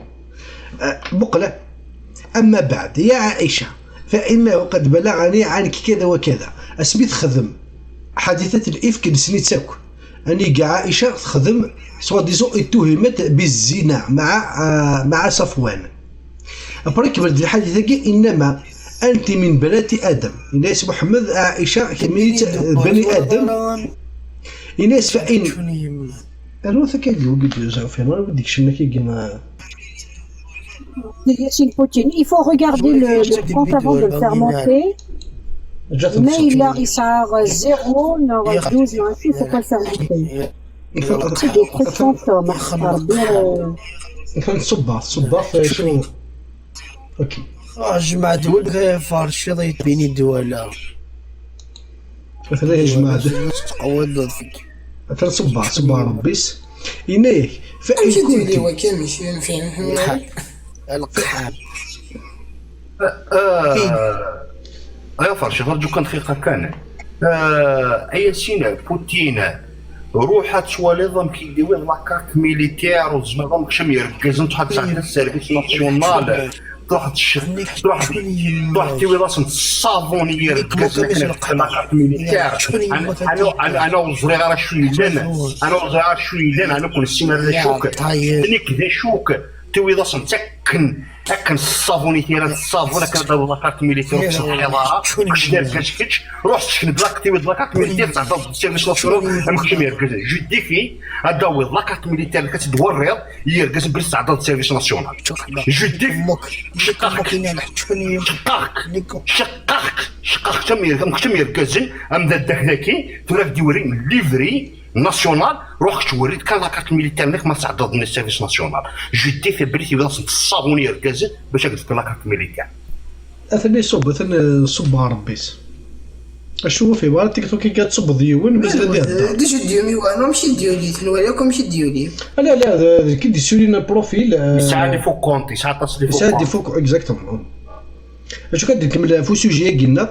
Eh, muqel, أما بعد، يا عائشة، فإنه قد بلغني عنك كذا وكذا. Asmi texdem ḥaditat l-ifk, nessen-itt akk. Aniga Ɛica texdem, soi-disant, اتهمت بالزنا مع, ah, مع صفوان. Après, kemmel-d lḥadit-agi, إنما أنت من بنات آدم. Yenna-yas Muḥemmed, Ɛica, kemmini d bani Adem. Yenna-yas, فإن Anwa-t akka, Guy Joseph? Anwa i d-ikecmen akka, Guy? Yassine Poutine. Il faut regarder le, le compte avant de le faire monter. Mais il a, il sera zéro, neɣ douze, neɣ acu, il faut pas le faire monter. C'est des trucs fantômes, hein. Rebbi, euh. Atan tṣebbeɣ, tṣebbeɣ, euh, acu? Ok. Ah, jmaɛt wulk ay aferciḍ ay tbini-d wala. Atan ay jmaɛt. Tettqewwiḍ deg. Atan ṣebbeɣ, ṣebbeɣ Rebbi-s. Yenna-yak, فإن كنت. Amek i d-yuli wakken, mačči nefhem, nefhem. القحاب. آه، آه، يا فرشي، رجوك دقيقة كان. آه، أي سينا بوتين، روح تولي ضم كي ديوي لاكارت ميليتير وزعما ضم كشم يركزن تحط ساعة السيرفيس ناسيونال. تروح تش-، تروح، تروح تيوي راسن الصابون يركزن لاكارت ميليتير. أنا، أنا، أنا، أنا وزري غير شوي لنا. أنا وزري غير شوي لنا. أنا كون السينا لا شوك. تنك ذا شوك. تيوي راسن تكن. Akken ṣṣabun i tira, ṣṣabun akken ad tawiḍ la carte militaire ur tessetḥiḍ ara. Kečč d argaz kečč, ruḥ sken-d la carte militaire, tɛeddaḍ di service national, am kečč mi argaz. Je défie ad tawiḍ la carte militaire, ad tt-id-twerriḍ i yergazen belli tɛeddaḍ di service national. Je défie. Ceqqaɣ-k. Ceqqaɣ-k. Ceqqaɣ-k. Ceqqaɣ-k am, am kečč mi yergazen, am dadda-k daki, tura ad d-iwri livri national, ruḥ kečč werri-d kan la carte militaire-nnek ma tɛeddaḍ di service national. Je défie belli tiwiḍ-asen ṣṣabun i yergazen bac ad k-d-fken la carte militaire. Atan iṣubb, atan, eh, ṣubb ɣer Rebbi-s. Acu ur fhimeɣ ara, TikTok i ad tṣubbeḍ yiwen, mazal ad ihedder. D acu d-yumi wa? Amek i d-yuli? Tenwali akk amek i d-yuli? Ala, ala, d, d nekk i d-yessulin profil, eh, yesɛa des faux comptes, yesɛa aṭas des faux comptes. Yesɛa des faux, exactement. Acu kan, d-nkemmel ɣef usujet-agi-nneɣ.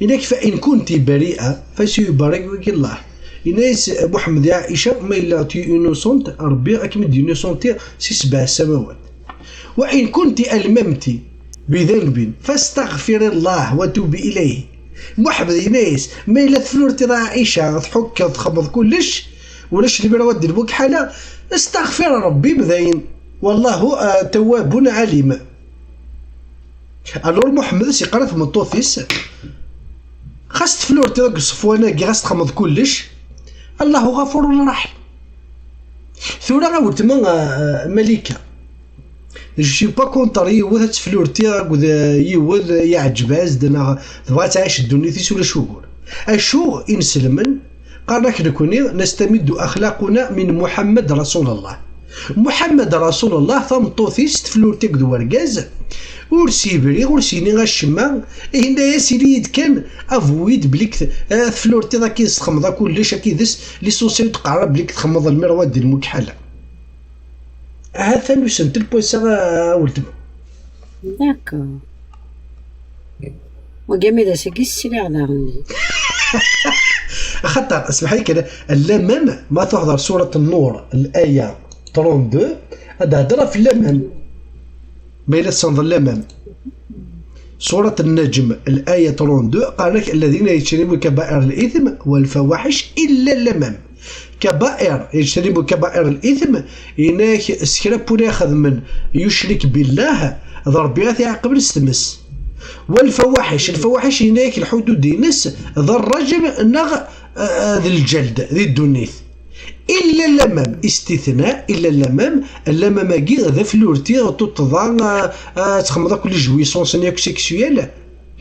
Yenna-k: فإن كنت بريئة فسيبرئك الله. Yenna-yas Muḥemmed i Ɛica: ma yella tu es innocente, Rebbi ad kem-id-innocentir si sebɛa samawat. وإن كنت ألممت بذنب فاستغفري الله وتوبي إليه. Muḥemmed yenna-yas: ma yella teflurtiḍ a Ɛica, tḥukkeḍ, txedmeḍ kullec, ulac lmirwa d lmukḥala, استغفر Rebbi, dayen. والله, ah, تواب عليم. Alors Muḥemmed as-yeqqar i tmeṭṭut-is: xas teflurtiḍ deg uṣefwan-agi, xas txedmeḍ kullec, Allahu ɣafurun raḥim. Tura a weltma, ah, Malika, je suis pas contre yiwet ad teflurti akked, ah, yiwet, ah, iɛǧeb-as-d neɣ tebɣa ad tɛic ddunit-is, ulac ugur. Acu inselmen qqaren-ak nekni: نستمد أخلاقنا من محمد رسول الله. Muḥemmed Rasulullah, tameṭṭut-is teflurti akked wergaz, ur s-yebri, ur s-yini acemma, yenna-yas: ili-yi-d kan avoué-d belli k-, eh, teflurtiḍ akin s txemmeḍ kullec, akin d-s l'essentiel ur d-qqar ara belli k-, txemmeḍ lmirwa d lmukḥala. Ahat anu sentel poissa a weltma. D'accord. Wagi mi d asagi sliɣ daɣen. Axaṭer, smeḥ-iyi kan, lamam, ma tuḥḍer surat Nnur, l'aya trente-deux, ad d-hedder ɣef lamam. Ma yella tessneḍ lamam. Surat Nnejm, l'aya trente-deux, qqaren-ak: الذين يجتنبون كبائر الإثم والفواحش إلا اللمم. Kabair, yejtanibu kabair al-ithm, yenna-ak s kra n win ixedmen yucrik billah, d Rebbi ad t-iɛaqeb s tmes. Wal fawaḥic, lfawaḥic yenna-ak lḥudud-ines d rrajm neɣ, eh, d lǧeld di ddunit. Illa lamam, istithna, illa lamam, lamam-agi d aflurti, tuṭṭḍa, eh, eh, ad txedmeḍ akk les jouissances-nni akk sexuelles.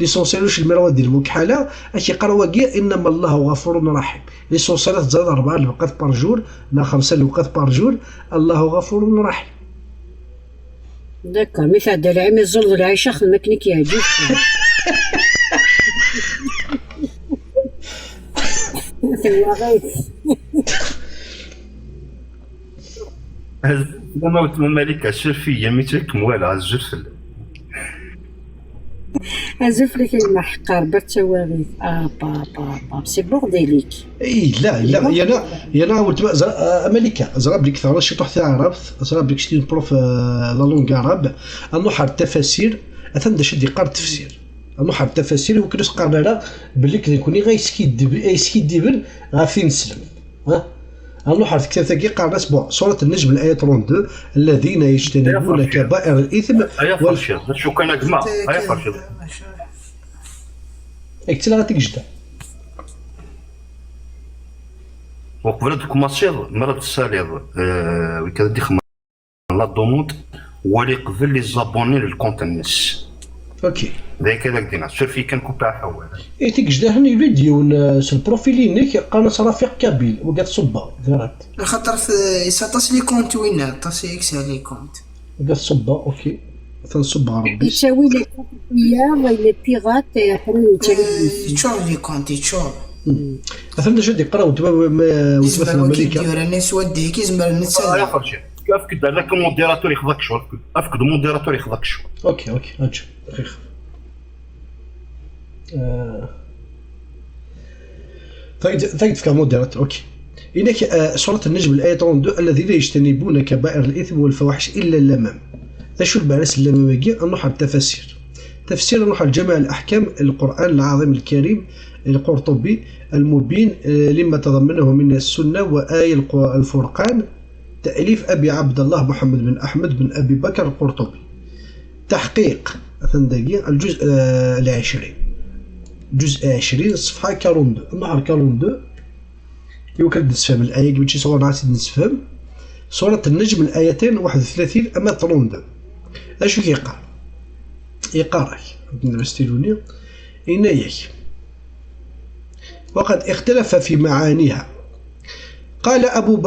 L'essentiel ulac lmirwa di lmukḥala, ad k-iqqar wagi: إنما الله غفور رحيم. L'essentiel ad teẓriḍ rebɛa lewqat par jour, neɣ xemsa lewqat par jour, Allahu ɣafurun raḥim. D'accord, mi tɛedda lɛimi ẓẓul d lɛica, xdem akken i k-yeɛǧib. Tawaɣit. Lama weltma Malika, suref-iyi, mi tt-kem wala, azul fell-am. Azul fell-ak a gma Ḥeqqar, berka tawaɣit. Ah, pa, pa, pa, c'est bordélique. Yella, yella, yella, yella, weltma, ẓra, ah, a Malika, ẓra belli teɣra ciṭuḥ taɛrabt, ẓra belli c'est une prof, euh, la langue arabe, ad nruḥ ar tafasir, atan d acu i d-yeqqar tefsir. Ad nruḥ ar tafasir, iwakken ur s-qqaren ara belli d nekni ay yeskiddib-, ay yeskiddiben ɣef ineslen. Ha? Ad nruḥ ar tektabt-agi, qqaren-as, bon, surat Nnejm, l'aya trente-deux: الذين يجتنبون كبائر الإثم. Aya farciḍ, d acu kan a gma, aya farciḍ. Ak ttlaɣ a tigejda. Uqbel ad tkumaṣiḍ, mi ara d-tessaliḍ, eh, wikad ad d-ixemmeḍ la demande, wali qbel les abonnés n lcompte-nnes. Ok. D ayen kan ad ak-d-iniɣ, suref-iyi kan kupiɣ-ak awal. I tigejdahen, yuli-d yiwen, eh, s lprofil-inek, qqaren-as Rafiq Kabil, wagi ad t-ṣubbeɣ, direct. Axaṭer t-, yesɛa aṭas les comptes winna, aṭas i yesɛa les comptes. Wagi ad t-ṣubbeɣ, ok. Ad t-nṣubb ɣer Rebbi. Yettawi les copies, les pirates, et après yettawi. Eh, yeččur les comptes, yeččur. Hmm. Atan d acu i d-yeqqar weltma, ma, weltma Malika. Yezmer wagi d-yuran s waddayek, yezmer netta. Ah, ya xerci. Efk-d ala modérateur yexḍa-k ccɣel. Efk-d modérateur yexḍa-k ccɣel. Ok, ok, aǧ. Xix. Tagi tefka modérateur, ok. Inek, euh, surat Nnejm, l'aya trente-deux: الذين يجتنبون كبائر الإثم والفواحش إلا اللمم. D acu lmeɛna-s n lamam-agi? Ad nruḥ ar tafasir. Tafsir, ad nruḥ ar Ǧami' al-Aḥkam, Lqur'an Lɛaḍim Lkarim, Lqurṭubi, Lmubin, euh, lima tadammanahu min as-sunna wa aya Lqu-, Lfurqan, تأليف أبي عبد الله محمد بن أحمد بن أبي بكر القرطبي. تحقيق، atan dagi, الجزء, euh, العشرين. الجزء عشرين, الصفحة quarante-deux. Nruḥ ar quarante-deux. Iwakken ad d-nessefhem laya-agi, mačči sɣur-neɣ ad tt-id-nessefhem. Surat Nnejm, layatin waḥed u tlatin ama trente-deux. D acu i k-yeqqar? Yeqqar-ak, ad d-nefk astilu-nni, yenna-yak: وقد اختلف في معانيها. قال أبو ب-،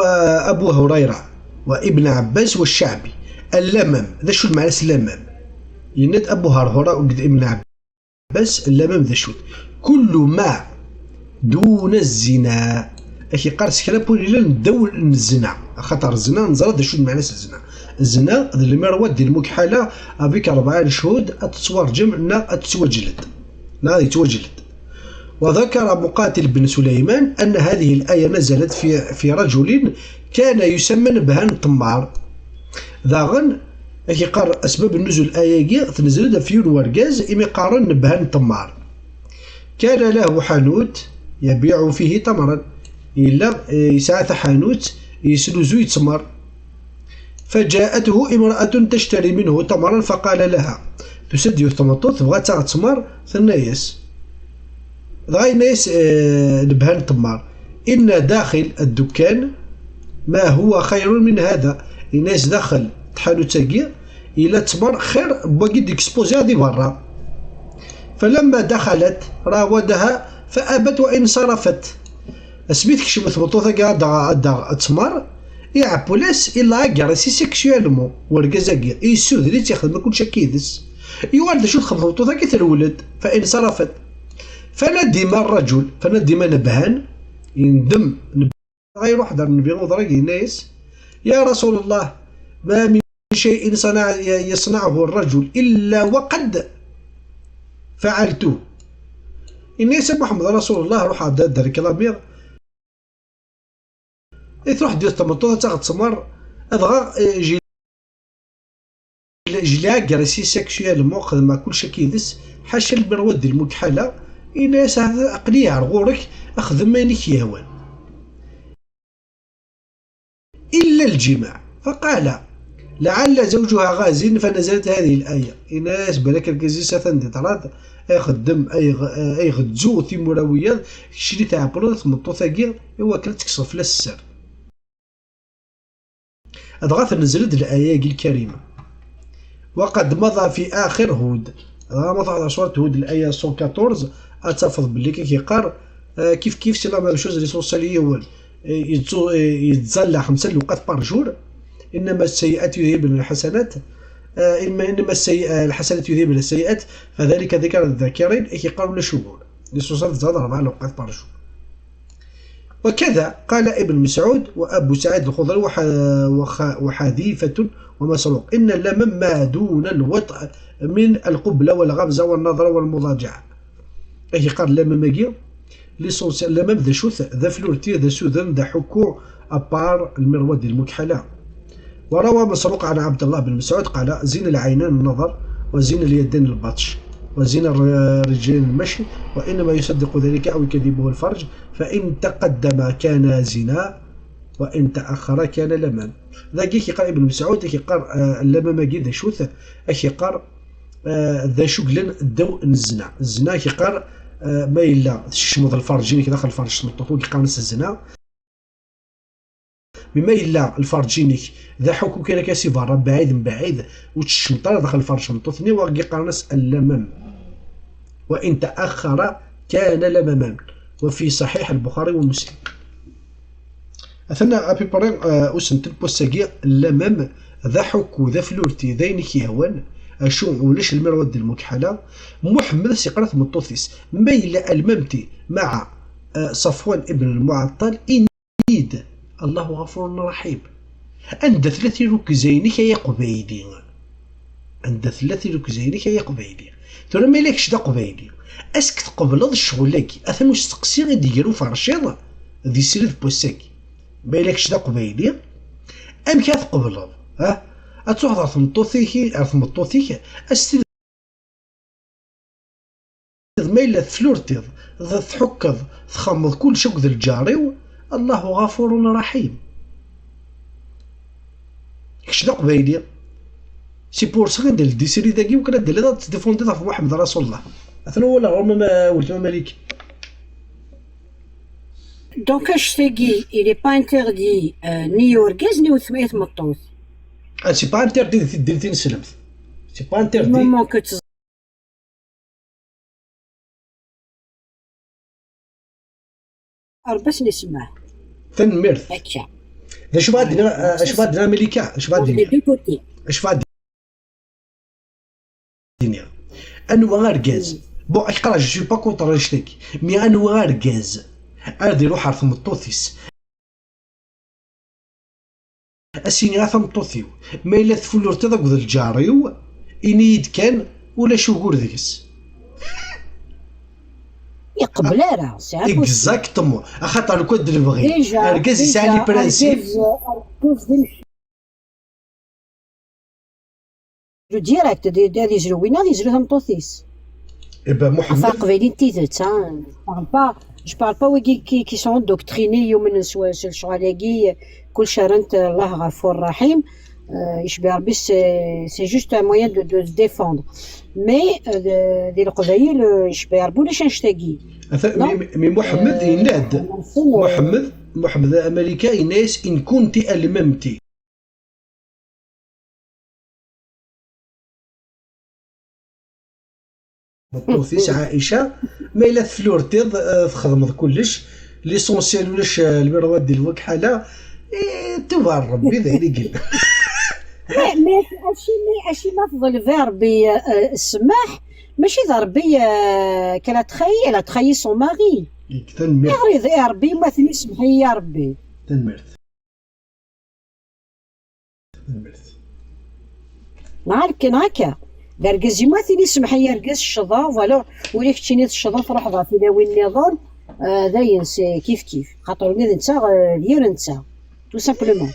أبو هريرة وابن عباس والشعبي: اللمم, d acu lmeɛna-s n lamam? Yenna-d Abu Hurayra akked Ibn Ɛebbas, lamam d acu? كل ما دون الزنا. Ak-yeqqar s kra n win yellan ddaw n zzna. Axaṭer zzna, neẓra d acu d lmeɛna-s n zzna. Zzna d lmirwad di lmukḥala, avec rebɛa n cchud, ad tettwarǧem neɣ ad tettwaǧled. Neɣ ad yettwaǧled. وذكر مقاتل بن سليمان أن هذه الآية نزلت في، في رجل كان يسمى نبهان الطمار. Daɣen, ak-yeqqar asbab n nuzul aya-agi, tnezzel-d ɣef yiwen n urgaz imi qqaren Nebhan Temmar. كان له حانوت يبيع فيه تمرا. Yella, eh, yesɛa taḥanut, yesnuzuy ttmer. فجاءته امرأة تشتري منه تمرا فقال لها. Tusa-d yiwet tmeṭṭut, tebɣa ad taɣ ttmer, tenna-yas. Dɣa yenna-yas, eh, Nebhan Temmar: إن داخل الدكان ما هو خير من هذا. Yenna-yas daxel tḥanut-agi yella ttmer xir n wagi d-expoziɣ di berra. فلما دخلت راودها فأبت وإن صرفت. Asmi tekcem tmeṭṭut-agi ad d-, ad d-, ad ttmer, iɛewwel-as, ilager-as sexuellement urgaz-agi, yessuden-itt, ixdem kullec akka yid-s. Yuɣal d acu txeddem tmeṭṭut-agi, terwel-d, فإن صرفت. فندم الرجل, فندم Nebhan, yendem Nebhan, dɣa iruḥ-d ar Nnbi uḍrag, yenna-yas: يا رسول الله، ما من شيء صنع، يصنعه الرجل إلا وقد فعلته. Yenna-yas a Muḥemmed Rasulullah, ruḥeɣ-d ad d-reklamiɣ. I truḥ-d yiwet tmeṭṭut ad taɣ ttmer, adɣa, eh, j'ai, j'ai la agressé sexuellement, xedmeɣ kullec akka yid-s, ḥaca lmirwad di lmukḥala. Yenna-yas: "Aql-i ar ɣur-k, xdem ayen i k-yehwan." إلا الجماع. فقال: لعل زوجها غاز فنزلت هذه الآية. Yenna-yas: "Balak argaz-is atan di ṭṭrad, ay ixeddem, ay iɣ-, ay iɣezzu timura wiyaḍ, keččini tɛewwleḍ i tmeṭṭut-agi i wakken ad tekkseḍ fell-as sser." Dɣa tnezzel-d laya-agi lkarima. وقد مضى في آخر هود. Dɣa ma tɛeḍ surat Hud, laya cent quatorze, ad tafeḍ belli kan yeqqar, eh, kif kif, c'est la même chose, les soixante yiwen, eh, yettẓalla xemsa lewqat par jour. إنما السيئات يذهبن الحسنات، eh, إنما، إنما السيئ-، الحسنات يذهبن السيئات، فذلك ذكرى للذاكرين, i k-yeqqar ulac ugur. Les soixante tẓalla rebɛa lewqat par jour. وكذا قال ابن مسعود وأبو سعيد الخدري وح-، وخ-، وحذيفة ومسروق: إن اللمم ما دون الوطء من القبلة والغمزة والنظرة والمضاجعة. Ak-yeqqar lamam-agi, l'essentiel, lamam d acu-t? D aflurti, d asuden, d aḥukku, à part lmirwad di lmukḥala. وروى مسروق عن عبد الله بن مسعود قال: زين العينين النظر، وزين اليدين البطش، وزين الر-، الرجلين المشي، وإنما يصدق ذلك أو يكذبه الفرج، فإن تقدم كان زنا، وإن تأخر كان لمم. Dagi k-yeqqar Ibn Mesɛud, ak-yeqqar, eh, lamam-agi d acu-t? Ak-yeqqar, eh, d acu yellan ddaw n zzna. Zzna, ak-yeqqar, eh, ma yella teskecmeḍ lferǧ-inek daxel lferǧ n tmeṭṭut, ur yeqqaren-as zzna. Mi ma yella lferǧ-inek d aḥukku kan akka si berra, mbaɛid mbaɛid, ur tteccmeḍ ara daxel lferǧ n tmeṭṭut-nni, wagi qqaren-as allamam. وإن تأخر كان لمما. وفي صحيح البخاري ومسلم. Atan à peu près, eh, usentel n wass-agi, llamam d aḥukku, d aflurti, d ayen i k-yehwan, acu ulac lmirwad di lmukḥala. Muḥemmed as-yeqqar i tmeṭṭut-is: ما يلا الممتي مع, eh, صفوان ابن المعطل إن يد الله غفور رحيم. Anda tella tirukza-inek ay aqbayli? Anda tella tirukza-inek ay aqbayli? Tura ma yella kečč d aqbayli, ask tqebleḍ ccɣel-agi? Atan usteqsi i d-iger uferciḍ di srid n wass-agi. Ma yella kečč d aqbayli, amek ad tqebleḍ? Ha? Ad truḥeḍ ɣer tmeṭṭut-ik, ɣer tmeṭṭut-ik, as Ma yella teflurtiḍ, d-, tḥukkeḍ, txemmeḍ kullec akked lǧar-iw, Allahu ɣafurun raḥim. Kečč d aqbayli. C'est pour ça i d-teldi srid-agi, wakken ad d-tiliḍ ad tettdifundiḍ ɣef Muḥemmed Rasulullah. Atan wala ɣur-m a weltma Malik. Donc, act-agi, il est pas interdit, euh, ni i urgaz, ni i tmeṭṭut. Ah, c'est pas interdit di tiddit tineslemt. C'est pas interdit. Du moment que Rebbi ad sen-isemmeḥ. Tanemmirt. Akka. D acu bɣa d-iniɣ, acu bɣa d-iniɣ a Malika? Acu bɣa d-iniɣ? Acu bɣa d-iniɣ? Anwa argaz? Bon, ak qqareɣ, je suis pas contre annect-agi, mais anwa argaz ad iruḥ ɣer tmeṭṭut-is, as-iniɣ a tameṭṭut-iw, ma yella tfulurtiḍ akked lǧar-iw, ini-yi-d kan, ulac ugur deg-s. Yeqbel ara, c'est impossible. Exactement. Axaṭer lukan d lebɣi, argaz yesɛa les principes. Le direct, ad yezlu winna, ad yezlu tameṭṭut-is. Eh ben, Muḥemmed. Ɣef aqbayli n tidet, hein. Je parle pas, je parle pas wigi qui, qui sont endoctrinés, yumnen s, s lecɣal-agi, kullec rran-t Allah Ɣafur Raḥim. Euh, yecba Rebbi, c'est, c'est juste un moyen de, de se défendre. Mais, euh, de, di Leqbayel, euh, yecba Rebbi ulac annect-agi. Mais, mais Muḥemmed yenna-d, Muḥemmed, Muḥemmed Amarika yenna-yas, in kunti almamti. Meṭṭut-is Ɛaica, ma yella teflurtiḍ, eh, txedmeḍ kullec, l'essentiel ulac, eh, lmirwa di lwekḥala, eh, tuba n Rebbi d ayen i yella. Mais, mais acimi, acimi ma teḍleb i Rebbi, eh, ssmaḥ, mačči d Rebbi, eh, qu'elle a trahi, elle a trahi son mari. Tanemmirt. Ayɣer i Rebbi ma ten-isemmeḥ-iyi a Rebbi? Tanemmirt. Neɣ akka, neɣ akka. D argaz-im ad t-ini semmeḥ i argaz ccḍeɣ, voilà, ula keččini tecḍeḍ, truḥeḍ ɣer tilawin nniḍen, euh, dayen, c'est kif kif. Xaṭer ula d netta, euh, d yir netta, tout simplement.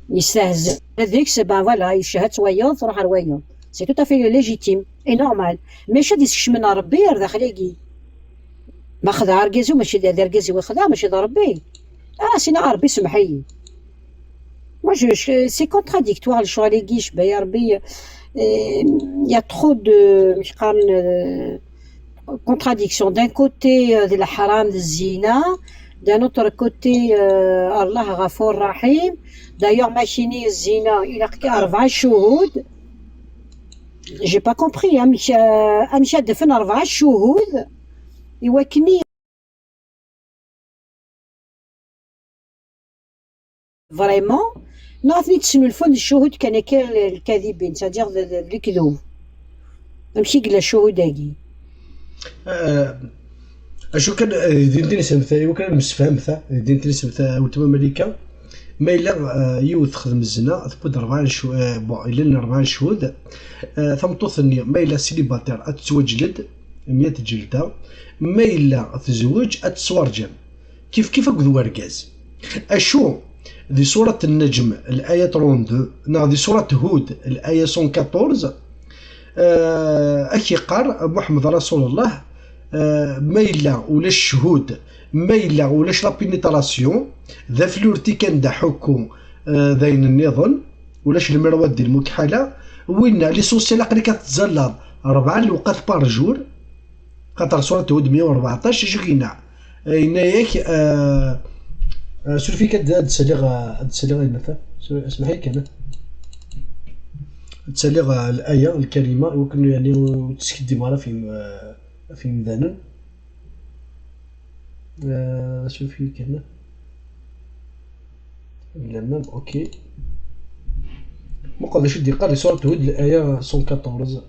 Yestehza deg-s, ben voilà, yecehha-tt wayeḍ, truḥ ɣer wayeḍ. C'est tout à fait légitime et normal. Maca ad isekcmen Rebbi ar daxel-agi. Ma xedɛeɣ argaz-iw, mačči d, d argaz-iw i xedɛeɣ, mačči d Rebbi. Ah, sina a Rebbi semmeḥ-iyi. Moi, je, je, c'est contradictoire, lecɣal-agi, yecba ya Rebbi. Euh, il y a trop de, amek qqaren, euh, contradiction. D'un côté, euh, d leḥram, d zzina. D'un autre côté, euh, Allah Ɣafur Raḥim. D'ailleurs, ma kini zzina, ilaq-k rebɛa ccuhud. J'ai pas compris. Amek, euh, amek ad d-afen rebɛa ccuhud i wakken i vraiment, neɣ ad ten-id-snulfun d ccuhud kan akka, lkadibin, c'est-à-dire d, d, d lekdub. Amek i yella ccuhud-agi? Eh, acu kan, eh, din din isem ta, iwakken ad nemsefham ta, din din isem ta, weltma Malika, ma yella, eh, yiwet texdem zzna, tewwi-d rebɛa n ccu-, eh, bon, yellan rebɛa n ccuhud, eh, tameṭṭut-nni, ma yella célibataire, ad tettwaǧled, meyya tǧelda, ma yella tezweǧ, ad tettwarǧam. Kif kif akked urgaz. Acu di surat Nnejm, l'aya trente-deux, neɣ di surat Hud, l'aya cent quatorze, eh, ad k-iqqar Muḥemmed Rasulullah, eh, ma yella ulac cchud, ma yella ulac la pénétration, d aflurti kan d aḥukku, eh, d ayen nniḍen, ulac lmirwad di lmukḥala, winna l'essentiel aql-ik ad tettẓallaḍ rebɛa n lewqat par jour, Xaṭer surat Hud meyya u rbeɛṭac, acu k-yenna? Yenna-yak, eh, eh, suref-ik ad, ad d-saliɣ, eh, ad d-saliɣ ayen ata. Sur-, smeḥ-iyi kan. Ad d-saliɣ, eh, l'aya lkarima, iwakken, yeɛni, ur teskiddibeɣ ara ɣef yim-, eh, ɣef yimdanen. Eh, suref-iyi kan. Llan, ok. Muqel d acu d-yeqqar di surat Hud, l'aya cent quatorze.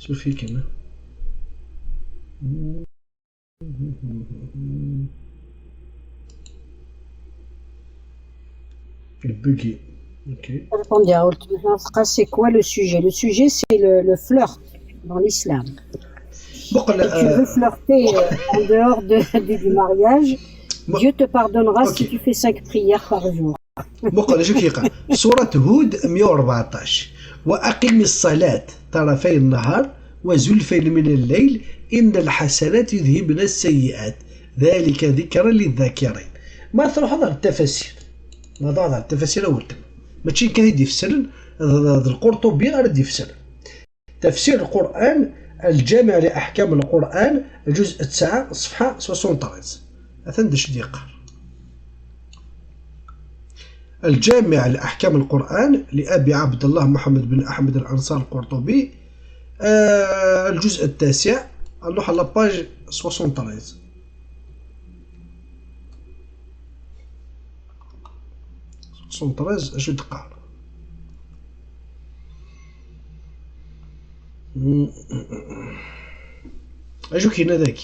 Suref-iyi kan. Le buggy. Ok. Attendez, c'est quoi le sujet? Le sujet, c'est le, le flirt dans l'islam. Bon, Si tu veux flirter euh, en dehors de, du, du mariage, Bon. Dieu te pardonnera Ok. Si tu fais cinq prières par jour. Bon, je vais dire. سورة هود مية وأربعطاش: وأقم الصلاة طرفي النهار وزلفا من الليل إن الحسنات يذهبن السيئات ذلك ذكرى للذاكرين. ما تروح على التفاسير، ما تروح على التفاسير أول. ماشي كان يدي في السر، هذا القرطبي غير يدي في السر. تفسير القرآن، الجامع لأحكام القرآن، الجزء تسعة، صفحة soixante-treize. أثن دش ديقار. الجامع لأحكام القرآن لأبي عبد الله محمد بن أحمد الأنصار القرطبي، آه، الجزء التاسع، نروح على page soixante-treize. soixante-treize، أشو دقار؟ أشو كاين هذاك؟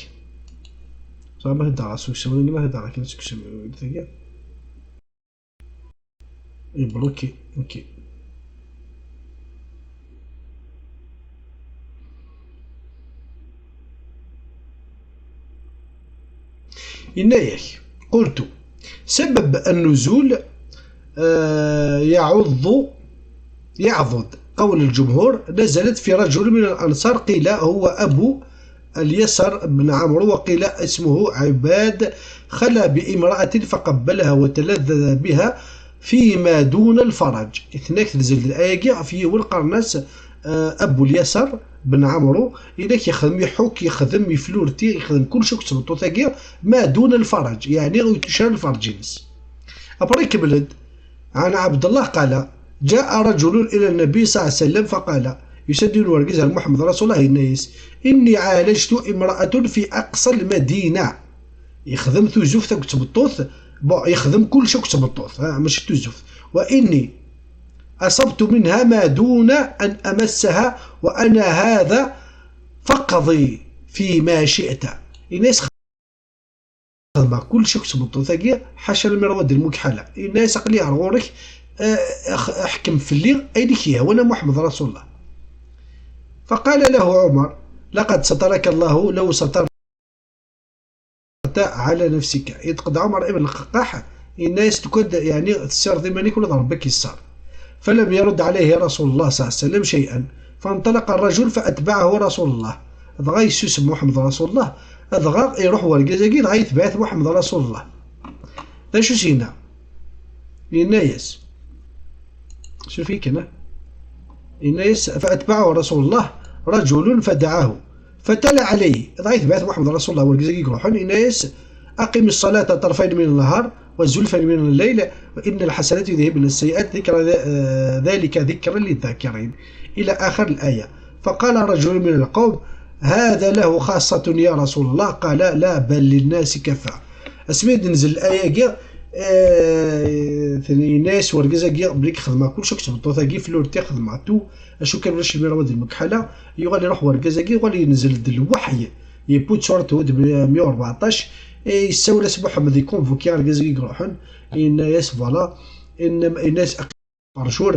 صافي، ما هدا سكسيون، ما هدا كاين سكسيون ثاني. يبلوكي، اوكي. إنايك قلت سبب النزول، آه، يعض، يعضد قول الجمهور: نزلت في رجل من الأنصار، قيل هو أبو اليسر بن عمرو، وقيل اسمه عباد، خلا بامرأة فقبلها وتلذذ بها فيما دون الفرج. Itnek tezil الآية في والقرناس، آه، أبو اليسر بن عمرو، إذا يخدم يحك، يخدم يفلورتي، يخدم كل شيء كتبطو تاكي ما دون الفرج، يعني يتشال الفرج ينس. أبري كملت عن عبد الله قال: جاء رجل إلى النبي صلى الله عليه وسلم فقال، يسدي الورقيز محمد رسول الله الناس: إني عالجت امرأة في أقصى المدينة. يخدم توزوف تاك تبطوث، بون، يخدم كل شيء تبطوث، ها، ماشي توزوف. وإني أصبت منها ما دون أن أمسها، وأنا هذا فاقضي فيما شئت. الناس خدمة كل شيء كتبطو ثاقي حاشا المرواد المكحلة. الناس أقلي غورك، آه، أخ-، احكم في اللي أيديك هي، وأنا محمد رسول الله. فقال له عمر: لقد سترك الله لو سترت على نفسك. يتقد عمر ابن الققاح، الناس تكد يعني تسير ذي مانيك ولا ضربك يسار. فلم يرد عليه رسول الله صلى الله عليه وسلم شيئا، فانطلق الرجل فأتبعه رسول الله. دغا يسوس محمد رسول الله، دغا يروح ورقزاكي، دغا يتبعث محمد رسول الله. ذا شو سينا؟ ينايس. شو فيك هنا؟ ينايس: فأتبعه رسول الله رجل فدعاه فتلا عليه. دغا يتبعث محمد رسول الله ورقزاكي يروحون. ينايس: أقم الصلاة طرفين من النهار وزلفا من الليل وإن الحسنات يذهبن السيئات ذكر، آه، ذلك ذكرى للذاكرين، إلى آخر الآية. فقال رجل من القوم: هذا له خاصة يا رسول الله؟ قال: لا، بل للناس كافة. Asmi d-tenzel l'aya-agi, eh, yenna-yas urgaz-agi belli xedmeɣ kullec akked tmeṭṭut-agi, flirtiɣ, xedmeɣ tout, acu kan ulac lmirwa d lmekḥala. Yuɣal iruḥ urgaz-agi, yuɣal yenzel-d lweḥy, yewwi-d surat Hud meyya u rbeɛṭac, eh, yessawel-as Muḥemmed, ikunvuki argaz-agi iruḥen, yenna-yas voilà, yenna-yas: Parcur,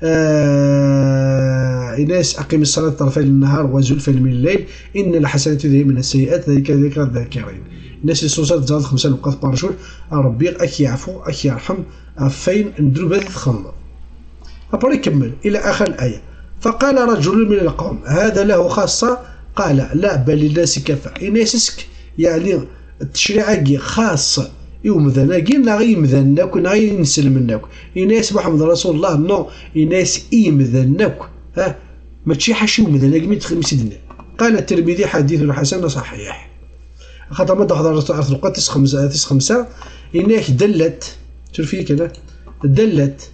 eh, yenna-yas: أقم الصلاة طرفي النهار وزلفا من الليل إن الحسنات يذهبن السيئات ذلك ذكرى للذاكرين. Yenna-yas: Isusa tẓalḍ xemsa lewqat parcur, Ṛebbi ad k-yeɛfu, ad k-yerḥem ɣef wayen n ddnub i txedmeḍ. Après ikemmel إلى آخر الآية. فقال رجل من القوم: هذا له خاصة؟ قال: لا، بل للناس كافة. Yenna-yas: Est-ce que, yeɛni, ttecṛiɛ-agi xaṣ i umdan-agi neɣ i yimdanen akk neɣ i yinselmen akk? Yenna-yas Muḥemmed Rasulullah: Non, yenna-yas i yimdanen akk, ha, mačči ḥaca i umdan-agi mi d-, mi s-d-nniɣ. قال الترمذي: حديث حسن صحيح. Axaṭer ma d-taxḍer ar tluqat tis xemsa, tis xemsa, yenna-yak: دلت, suref-iyi kan, دلت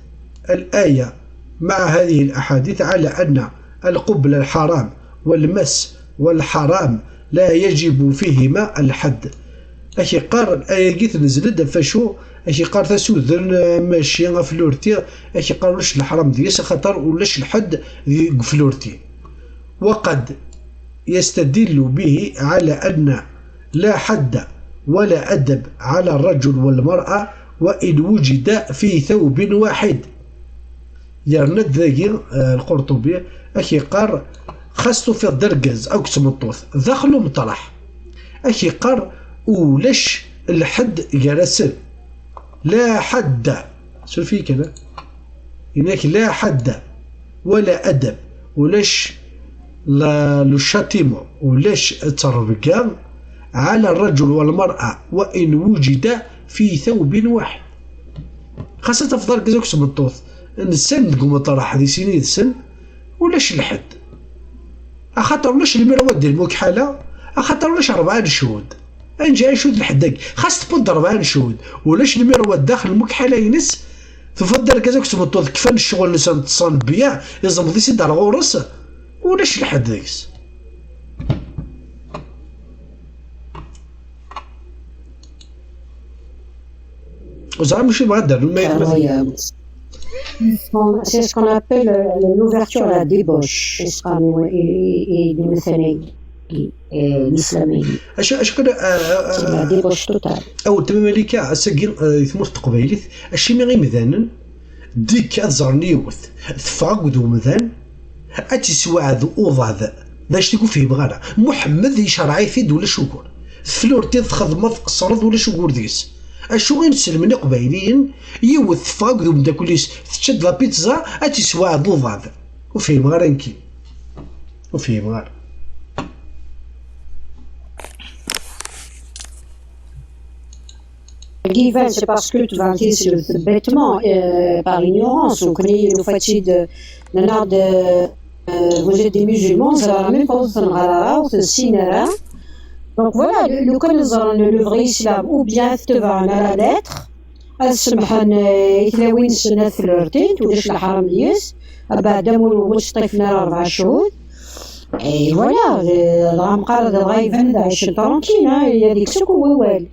الآية مع هذه الأحاديث على أن القبلة الحرام والمس والحرام لا يجب فيهما الحد. Ak-iqqar, aya-agi tenzel-d ɣef wacu? Ak-iqqar tasudren, eh, mačči ɣef flirti, ak-iqqar ulac leḥram deg-s, axaṭer ulac lḥedd deg flirti. وقد يستدل به على أن لا حد ولا أدب على الرجل والمرأة وإن وجد في ثوب واحد. Yerna-d dagi, eh, Lqurṭubi, ad k-yeqqar, xas tufiḍ-d argaz akked tmeṭṭut daxel umeṭreḥ, ad k-yeqqar ulac lḥedd gar-asen. La ḥedd. Suref-iyi kan, eh? Yenna-k la ḥedd wala adab. Ulac la, le châtiment, ulac ttrebga على الرجل والمرأة وإن وجد في ثوب واحد. Xas ad tafeḍ argaz akked tmeṭṭut nsan deg umeṭreḥ di sin yid-sen, ulac lḥedd. Axaṭer ulac lmirwad di lmukḥala, axaṭer ulac rebɛa n ccuhud. Anǧa icud lḥedd-agi? Xas tewweḍ-d rebɛa n ccuhud, ulac lmirwad daxel lmukḥala-ines, tufiḍ-d argaz akked tmeṭṭut kfan ccɣel-nsen, ṭṭsen bbiyaɛ, iẓemḍ-itt-id ar ɣur-s, ulac lḥedd deg-s. Ur ẓriɣ acu yebɣa ad d-rnu, ma yella. Incroyable. C'est ce qu'on appelle, euh, l'ouverture à la débauche. C'est ce qu'on, et, et, et de l'islam, euh, l'islam. Acu, acu kan, euh, euh, c'est la débauche totale. Aw, weltma Malika, ass-agi, euh, di tmurt n teqbaylit, acimi imdanen, deg ad ẓren yiwet, teffeɣ akked umdan, ad tt-isweɛd uḍad. D acu ur fhimeɣ ara. Muḥemmed yecreɛ-it-id, ulac ugur. Teflurtiḍ, txedmeḍ, tqeṣṣreḍ, ulac ugur deg-s. Acu i nselmen iqbayliyen, yiwet teffeɣ akked umeddakel-is, tečča-d la pizza, ad tt-isweɛd uḍad. Ur fhimeɣ ara nekki. Ur fhimeɣ ara. Given, c'est parce que tu vas dire, c'est bêtement, euh, par ignorance, on connaît le fait de, de, euh, vous êtes des musulmans, ça va même pas vous faire. Donc voilà, le, le, le, le vrai islam, ou bien tu vas à la lettre, ad semmḥen, eh, i tlawin-nsen ad flirtint, ulac lḥaram deg-s, abeɛda ur ur ttṭifen ara rebɛa ccuhud. Et voilà, eh, dɣa meqqar dɣa iban-d ɛicen tranquille, hein, il y a des deg-s akk wawal.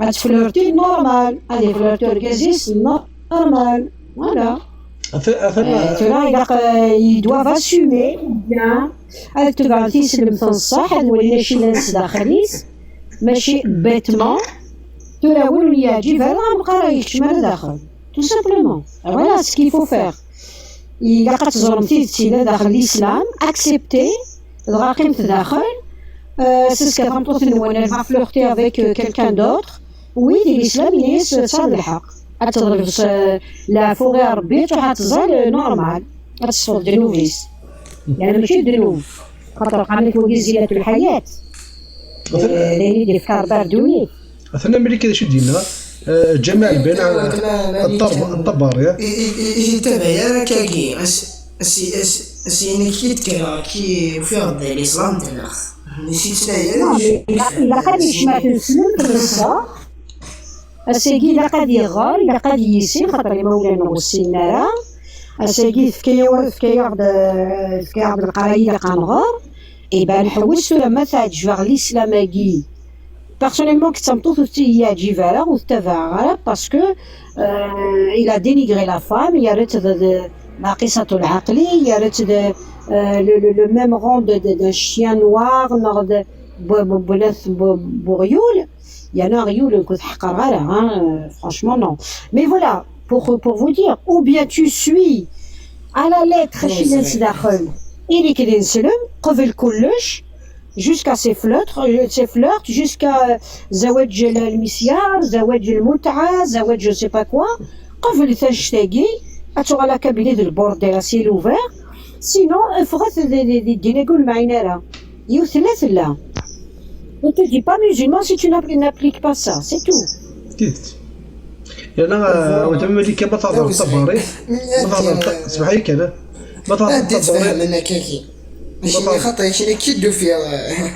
Ad tflirti normal, ad iflirti urgaz-is normal. Voilà. Ata-, atan, eh, tura ilaq, eh, ils doivent assumer, bien. Ad tebɛen tiselmt n ṣṣeḥ, ad walin acu yellan sdaxel-is, mačči bêtement. Tura win ur yeɛǧib ara, meqqar yekcem ara daxel. Tout simplement. Voilà ce qu'il faut faire. Ilaq ad teẓrem tidet yellan daxel l'islam, accepter, dɣa qqimet daxel. Euh, c'est ce que tameṭṭut-nwen, elle va flirter avec, euh, quelqu'un d'autre. Oui, di l'islam, il y a ce, ça, le haq. Ad teḍleb s, euh, leɛfu ɣer Rebbi, ad truḥ ad teẓẓal, euh, normal. Ad tesfeḍ ddnub-is. Yeɛni mačči ddnub. Xaṭer qamit wagi zilat lḥayat. Atan, eh, d ayen i d-yefka Rebbi ar ddunit. Atan Amalika d acu i d-yenna? Eh, Ǧamal Ben Ṭab-, Ṭabari, eh? I, i, i, i, itabaɛ ara akkagi. As, as, as, as, ini-k-id kkreɣ, ki ufiɣ-d l'islam d lmex. Nisi ttnayal. Non, mais ilaq, ilaq ad yecmeɛ teslem, tbeṣṣa. Ass-agi ilaq ad iɣer, ilaq ad yissin, xaṭer imawlan ur ssinen ara. Ass-agi tefka-yaɣ-, tefka-yaɣ-d, tefka-yaɣ-d leqraya, ilaq ad nɣer. Eh ben, nḥewwes tura ma teɛǧeb-aɣ l'islam-agi. Personnellement, kečč d tameṭṭut ur tt-yeɛǧib ara, ur tettabaɛeɣ ara, parce que, euh, il a dénigré la femme, yerra-tt d, d, d naqisat lɛeqli, yerra-tt d, euh, le, le, le même rang de, de, d'un chien noir, neɣ d, bu-, bu-, bu-, bu-, bu-, uɣyul. Yeɛni aɣyul, ur t-ḥeqqreɣ ara, hein, euh, franchement, non. Mais voilà, pour, pour vous dire, ou bien tu suis à la lettre acu yellan sdaxel, ili-k d ineslem, qbel kullec, jusqu'à ces flirts, euh, ces flirts, jusqu'à, euh, زواج المسيار, زواج المتعة, زواج je sais pas quoi. Qbel annect-agi, ad tuɣal la Kabylie d le bordel à ciel ouvert. Sinon, ffɣet di, di, di ddin-agi ur nemɛin ara. Yiwet tella, tella. Ne te dis pas musulman si tu n'appli-, n'appliques pas ça, c'est tout. Tidet. Yerna, euh, weltma Malika, ma tehḍer Ṭabari, ma tehḍer Ṭa-, semḥ-iyi kan, eh? Ma tehḍer Ṭabari, ad d-tfehmen akkagi. Mačči xaṭer, mačči nekki d-ufiɣ, eh.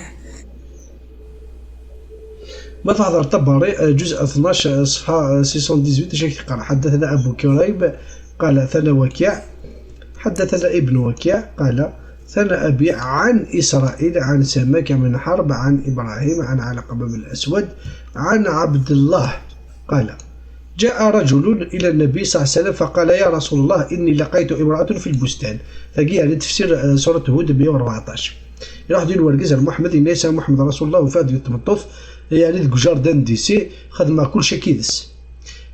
Ma tehḍer Ṭabari, eh, ǧuz tnac, eh, ṣṣefḥa, eh, six cent dix-huit, acu i k-teqqar? حدثنا أبو كريب قال ثنا وكيع، حدثنا ابن وكيع قال ثنا أبي عن إسرائيل عن سماك بن حرب عن إبراهيم عن علقمة بن الأسود عن عبد الله قال: جاء رجل إلى النبي صلى الله عليه وسلم فقال: يا رسول الله، إني لقيت امرأة في البستان. Tagi yeɛni tefsir, eh, surat Hud meyya u rbeɛṭac. Iruḥ-d yiwen wergaz ar Muḥemmed, yenna-yas: a Muḥemmed, Rasul Llah, ufiɣ-d yiwet tmeṭṭut, yeɛni deg ujardin d'ici, xedmeɣ kullec akka yid-s.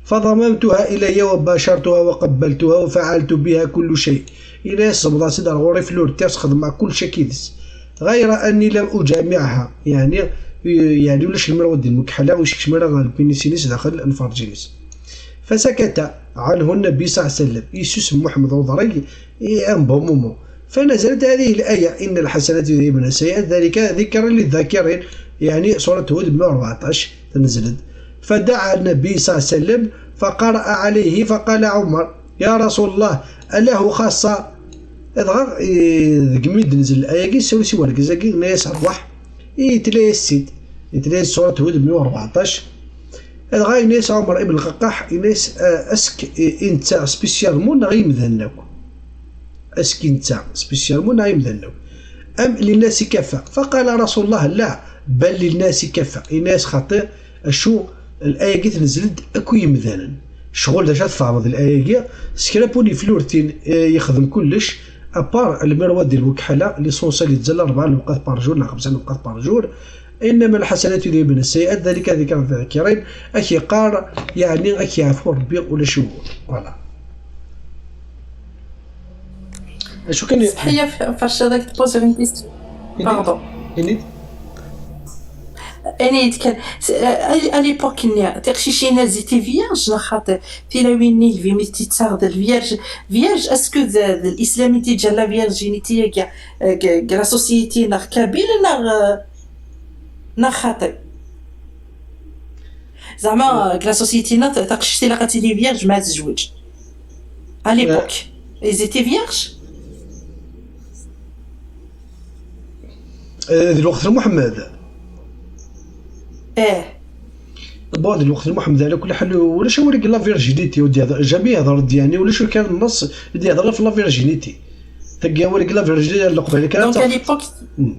فضممتها إلي وباشرتها وقبلتها وفعلت بها كل شيء. Ini-as, semmḍeɣ-tt-id ar ɣur-i, flirtiɣ-tt, xedmeɣ kullec akked-s. غير أني لم أجامعها، يعني, يعني ulac lemmer ad d-yemmukeḥ, ur yekcim ara lpinis-ines daxel n lferǧ-ines. فسكت عنه النبي صلى الله عليه وسلم. Yessusem Muḥemmed Uḍreg, i un bon moment. فنزلت هذه الآية: إن الحسنات يذهبن السيئات ذلك ذكرى للذاكرين، يعني سورة هود مية وأربعطاش تنزلت. فدعا النبي صلى الله عليه وسلم فقرأ عليه فقال عمر: يا رسول الله، أله خاصة؟ Dɣa, eh, deg mi d-tenzel laya-agi, yessawel-as i wergaz-agi, yenna-yas: "Rwaḥ." Yetla-yas-tt-id. Yetla-yas surat Hud meyya u rbeɛṭac. Dɣa yenna-yas Ɛumer ibn Lqaqqaḥ, yenna-yas, eh, est-ce que, eh, i netta spécialement neɣ i yimdanen akk? Est-ce que i netta spécialement neɣ i yimdanen akk? أم للناس كافة؟ فقال رسول الله: لا، بل للناس كافة. Yenna-yas xaṭi, acu, laya-agi tenzel-d akk i yimdanen. Ccɣel d acu ad tfehmeḍ laya-agi, s kra n win yeflurtin, eh, yexdem kullec, à part lmirwad di lwekḥala, l'essentiel yettẓalla rebɛa lewqat par jour neɣ xemsa lewqat par jour, إنما الحسنات يذهبن السيئات ذلك ذكرى للذاكرين, ad k-yeqqar, yeɛni ad k-yeɛfu Rebbi, ulac ugur. Voilà. Acu kan. Seḥya, f-, fac ad ak-tpoziɣ une question. Ini-d. Pardon. Ini-d. Ini-d kan. S-, à, à l'époque-nni, tiqcicin-a elles étaient vierges neɣ xaṭi? Tilawin-nni, gvi mi t-yettaɣ d vierge. Vierge, est-ce que d, d l'islam i d-yeǧǧan la virginité-agi, eh, deg, deg la société neɣ kabyle neɣ, eh, neɣ xaṭi? Zeɛma, deg la société-nneɣ, ta-, taqcict ilaq ad tili vierge ma tezweǧ. À l'époque, ils étaient vierges? Eh, di lweqt n Muḥemmed. Eh. Bon, di lweqt n Muḥemmed, ɛla kulli ḥal, ulac awal deg la virginité, ur d-yehder, jamais yehder-d, yeɛni, ulac kan nneṣ i d-yehder ɣef la virginité. Tagi awal deg la virginité, leqbayel kan. Donc, à l'époque, hmm.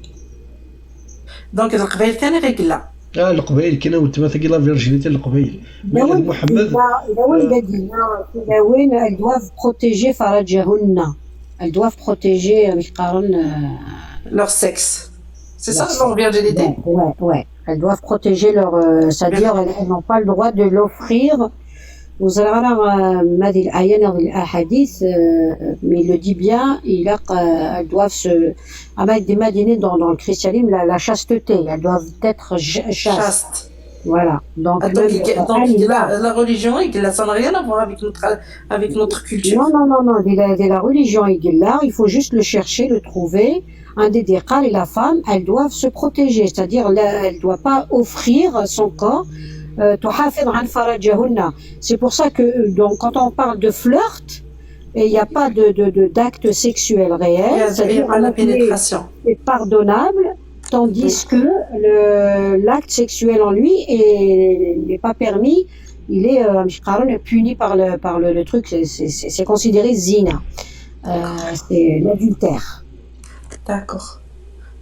Donc, d Leqbayel kan ara yella. Ah, Leqbayel kan, a weltma, tagi la virginité n Leqbayel. Mais d Muḥemmed, d lawan, eh, dagi, d lawan, elles doivent protéger فرجهن. Elles doivent protéger, euh, amek qqaren, euh, leur sexe. C'est ça, leur virginité? Ouais, ouais, ouais. Elles doivent protéger leur, euh, c'est-à-dire, elles, elles n'ont pas le droit de l'offrir. Ur ẓriɣ ara, euh, ma di l'aya neɣ di l'ahadith, euh, mais il le dit bien, il a, euh, elles doivent se, ah, ma di, ma di, dans, dans le christianisme, la, la chasteté, elles doivent être ch-, chastes. Chaste. Voilà. Donc, ah, donc, même, il, euh, donc, il a, la religion, il, ça n'a rien à voir avec notre, avec notre culture. Non, non, non, non, de la, de la religion, il, là, il faut juste le chercher, le trouver. Un des déqar, et la femme, elles doivent se protéger, c'est-à-dire, la, elle doit pas offrir son corps, euh, تحافظ على فرجهن. C'est pour ça que, euh, donc, quand on parle de flirt, et il n'y a pas de, de, de, d'acte sexuel réel, il y a, c'est-à-dire il y a pas la pénétration. C'est pardonnable, tandis que le, l'acte sexuel en lui est, n'est pas permis, il est, euh, puni par le, par le, le truc, c'est, c'est, c'est, c'est considéré zina. Euh, c'est l'adultère. D'accord.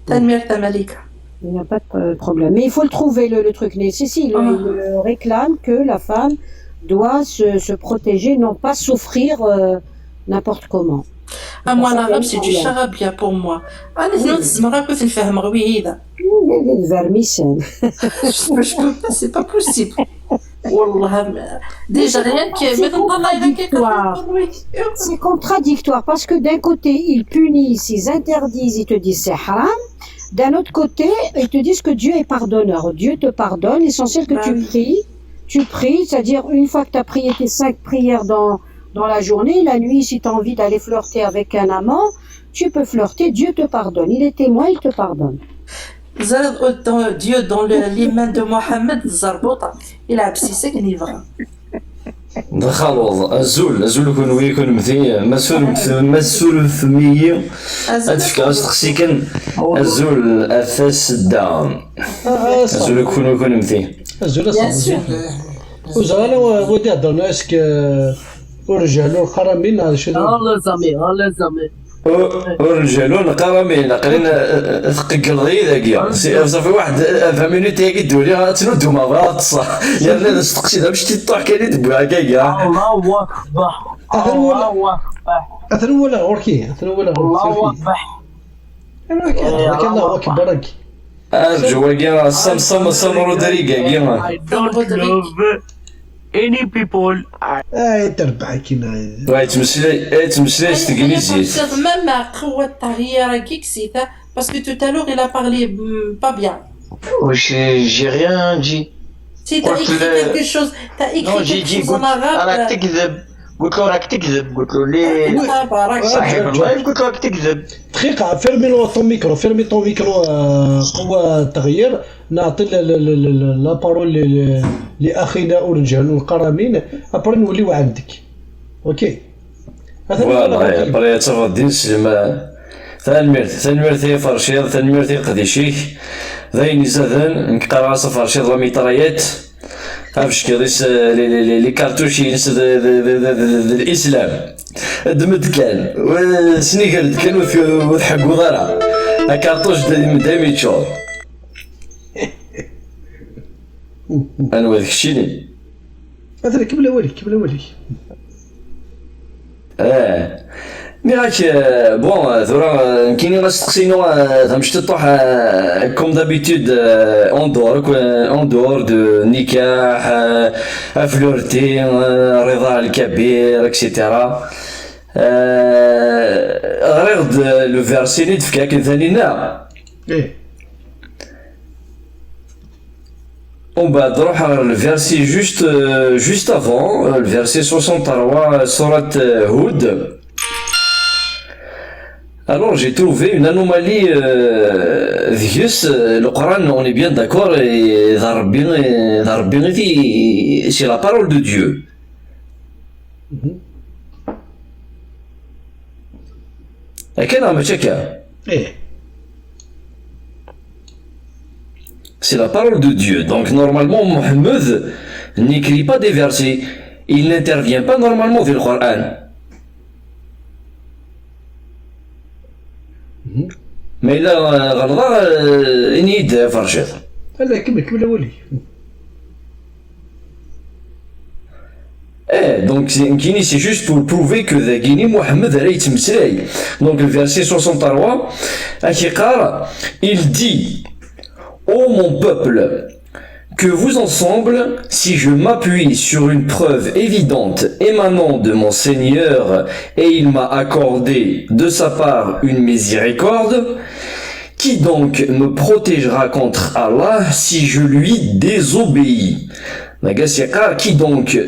Tanemmirt a Malika. Il n'y a pas de problème. Mais il faut le trouver, le, le truc. Mais si, si, il, il réclame que la femme doit se, se protéger, non pas souffrir, euh, n'importe comment. Ah, moi, l'arabe, c'est du charabia pour moi. Ah, les autres, c'est marrant que c'est le faham, oui, là. Le vermicelle. Je peux, je peux pas, c'est pas possible. Wallah, déjà, rien que, c'est contradictoire. C'est contradictoire parce que d'un côté, ils punissent, ils interdisent, ils te disent c'est haram. D'un autre côté, ils te disent que Dieu est pardonneur. Dieu te pardonne. L'essentiel que tu pries, tu pries, c'est-à-dire une fois que tu as prié tes cinq prières dans, dans la journée, la nuit, si tu as envie d'aller flirter avec un amant, tu peux flirter, Dieu te pardonne. Il est témoin, il te pardonne. Ẓriɣ autant Dieu dans le, les mains de Mohamed, Zarbuta, il a absissé qu'il y va. D axaluḍ. Azul, azul kunwi, kunemti. Ma surfemt, ma surfem-iyi, ad fkeɣ asteqsi kan. Azul, a tasedda. Azul kunwi, kunemti. Azul, a tasedda. Ur ẓriɣ ara wa, wa d-iheddren, est-ce que, euh, ur rǧal, ur qqar amin, neɣ d acu? Oh, les amis, oh, les amis. Ur, ur nǧal, ur neqqar amin, aql-in, eh, eh, tqeggleḍ-iyi dagi. Ah, si, safi waḥed, eh, vingt minutes-agi d-uliɣ, ad tnuddumeɣ, bɣiɣ ad ṭṭseɣ. Yerna d asteqsi d amecṭuḥ kan i d-wwiɣ akka. Allahu akbar. Atan wala-, Allahu akbar. Atan walaɣ ɣur-k, atan walaɣ ɣur-k. Allahu akbar. Atan walaɣ ɣur-k, Allahu akbar. Arǧu wagi, Sam, Sam, Sam Rodrigue-agi. I don't love. any people. Ay, terbeḥ akkin. Wa yettmeslay, yettmeslay s teglizit. Même قوة التغيير كيكسيتا, parce que tout à l'heure il a parlé, mm, pas bien. J'ai rien dit. Si, t'as écrit quelque chose, t'as écrit quelque chose en arabe. راك تكذب. قلت له راك تكذب، قلت له لي. صاحب اللايف، قلت له راك تكذب. دقيقة، ferme ton micro, ferme ton micro, آه، قوة التغيير. نعطي ال-، ال-، ال-، ال-، la parole ل-، ل-، لأخينا أورنج هنو القرامين، أبري نوليو عندك. أوكي. Voilà, أبري تفضل دين سلمى. Tanemmirt, tanemmirt i Ferciḍ, tanemmirt i leqdic-ik. D ayen izaden, nekk qqareɣ-as a Ferciḍ la mitraillette. Abeckiḍ-is, eh, les, les, les, les cartouches-ines de, de, de, de, de, de l'islam. Ddem-d kan. Sniger-d kan ur t-, ur tḥegguḍ ara. Akerṭuc d-, daymi yeččur. Anwa d keččini? Atan, kemmel awal-ik, kemmel awal-ik. Eh. Nniɣ-ak, eh, bon, eh, tura, eh, nekkini asteqsi-inu, eh, d amectiṭuḥ, eh, comme d'habitude, eh, en dehors, quoi, en dehors de nikah, eh, aflirti, eh, rida lkabir, et cetera. Eh, ɣriɣ-d le verset-nni d-tefka akken Taninna. Ih. Umbeɛd ruḥeɣ ɣer le verset juste, euh, juste avant, euh, le verset soixante-trois, euh, surat, euh, Hud. Alors j'ai trouvé une anomalie, euh, deg-s, euh, Leqran, on est bien d'accord, et d Rebbi, et d Rebbi i t-, c'est la parole de Dieu. Mhm. Akka neɣ mačči akka? Ih. C'est la parole de Dieu. Donc normalement, Mohammed n'écrit pas des versets. Il n'intervient pas normalement dans le Coran. Mhm. Ma yella, euh, ɣelḍeɣ, euh, ini-yi-d, a Ferciḍ. Ala, kemmel, kemmel awal-ik. Eh, donc, c'est, nekkini, c'est juste pour prouver que dagini Mohammed ara yettmeslay. Donc, le verset soixante-trois, ak-iqqar, il dit, ô mon peuple, que vous ensemble, si je m'appuie sur une preuve évidente émanant de mon Seigneur et il m'a accordé de sa part une miséricorde, qui donc me protégera contre Allah si je lui désobéis? Dagi as-iqqar, qui donc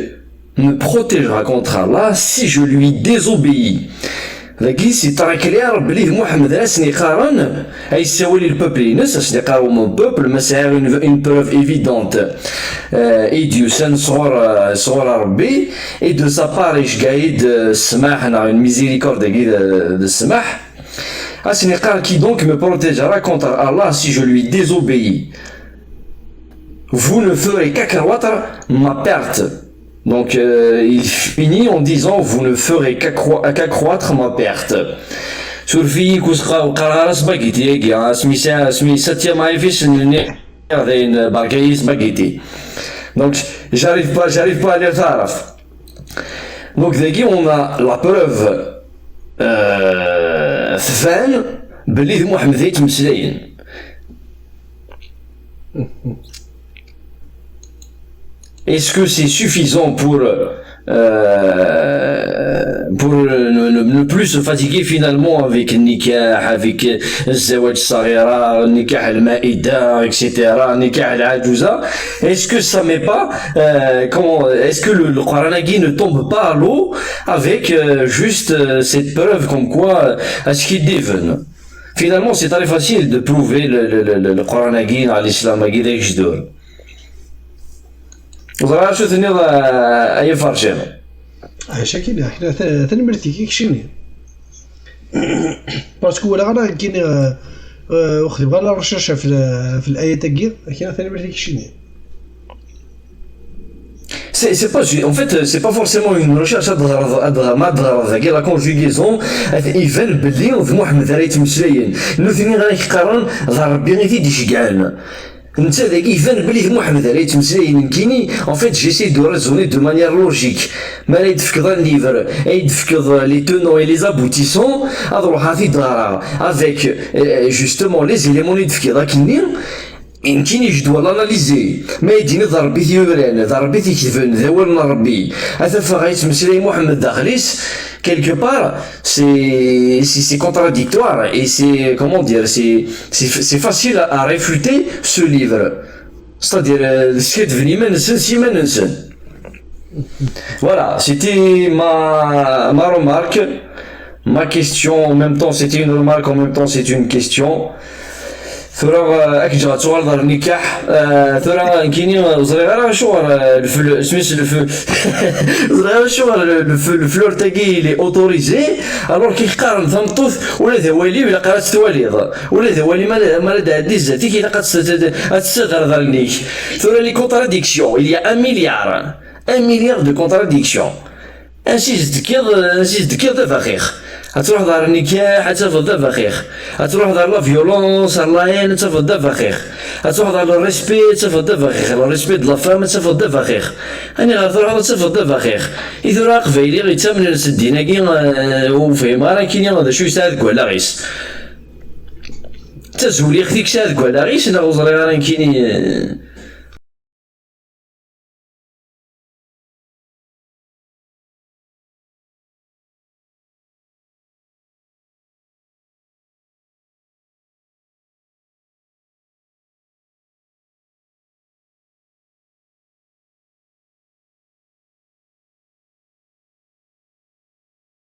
me protégera contre Allah si je lui désobéis? Dagi c'est très clair belli d Muḥemmed ara sen-iqqaren, ay yessawal i le peuple-ines, ad sen-iqqar, ô mon peuple, ma sɛiɣ une, une preuve évidente, euh, i d-yusan sɣur, euh, sɣur Rebbi, et de sa part iceggeɛ-iyi-d, euh, ssmaḥ, neɣ une miséricorde dagi de, de ssmaḥ. Ad sen-iqqar, qui donc me protégera contre Allah si je lui désobéis? Vous ne ferez qu'accroître ma perte. Donc, euh, il finit en disant, vous ne ferez qu'accro-, qu'accroître ma perte. Surfeɣ-iyi ur qqareɣ ara spaghetti-agi, asmi sa, asmi sa tiam ayfis-nni, dayen, berka-yi spaghetti. Donc, j'arrive pas, j'arrive pas à lire taɛrabt. Donc, dagi, on a la preuve, euh, tban belli d Muḥemmed ay yettmeslayen. Est-ce que c'est suffisant pour, euh, pour ne, ne, ne plus se fatiguer finalement avec nikah, avec, euh, الزواج الصغيرة, nikah المائدة, et cetera, nikah العجوزة? Est-ce que ça met pas, euh, comment, est-ce que le, le Coran-agi ne tombe pas à l'eau avec, euh, juste, euh, cette preuve comme quoi, euh, à ce qu'il divine? Finalement, c'est très facile de prouver le, le, le, le, le Coran-agi, l'islam-agi, d agejdur. Ẓriɣ acu tenniḍ, a, a Iferciḍ. Acu akka, akken ta-, tanemmirt-ik i keččini. Parce que walaɣ ara nekkini, euh, euh, ur xdimeɣ ara la recherche ɣef l-, ɣef l'ayat-agi, akken tanemmirt-ik i keččini. C'est, c'est pas, en fait, c'est pas forcément une recherche, ad ɣreḍ, ad ɣ-, ma ad ɣreḍ dagi la conjugaison, ad iban belli d Muḥemmed ara yettmeslayen. Nutni ara k-qqaren d Rebbi i t-id-iceggɛen. Netta dagi iban belli d Muḥemmed ara yettmeslayen. Nekkini, en fait, j'essaie de raisonner de manière logique. Ma ara yi-d-tefkeḍ un livre, ara yi-d-tefkeḍ les tenants et les aboutissants, ad ruḥeɣ ad t-id-ɣreɣ avec, euh, justement les éléments i d-tefkiḍ akkenni. Nekkini je dois l'analyser. Ma i d-tiniḍ d Ṛebbi i t-yuran, d Ṛebbi i t-iketben, d awal n Ṛebbi. A tafeɣ yettmeslay Muḥemmed daxel-is, quelque part, c'est, c'est, c'est contradictoire et c'est, comment dire, c'est, c'est, c'est facile à, à réfuter ce livre. C'est-à-dire, euh, d skaddben iman-nsen s yiman-nsen. Voilà, c'était ma, ma remarque, ma question en même temps, c'était une remarque, en même temps, c'est une question. Tura, euh, ad k-ǧǧeɣ ad tuɣaleḍ ɣer nnikaḥ. Euh, tura, nekkini, euh, ẓriɣ ara acuɣer, euh, le fl-, isem-is le fl-, ẓriɣ ara acuɣer le, le fl-, le flirt-agi, il est autorisé, alors k-qqaren tameṭṭut, ula d awali-w ilaq ara tt-twaliḍ. Ula d awali ma, ma ara d-ɛeddi zdat-ik, ilaq ad tt-, ad tt-tadreḍ allen-ik. Tura, les contradictions, il y a un milliard. Un milliard de contradictions. Ansi d-tekkiḍ, ansi d-tekkiḍ d abaxix. Ad truḥeḍ ɣer nnikaḥ, ad tafeḍ d abaxix. Ad truḥeḍ ɣer la violence, ɣer la haine, ad tafeḍ d abaxix. Ad truḥeḍ ɣer le respect, ad tafeḍ d abaxix. Le respect de la femme, ad tafeḍ d abaxix. Aniɣer truḥeḍ ad tafeḍ d abaxix? I tura aqbayli yettamnen s ddin-agi, eh, ur fhimeɣ ara nekkini d acu yesɛa deg wallaɣ-is. D tazuliɣt i yesɛa deg wallaɣ-is, neɣ ur ẓriɣ ara nekkini, eh,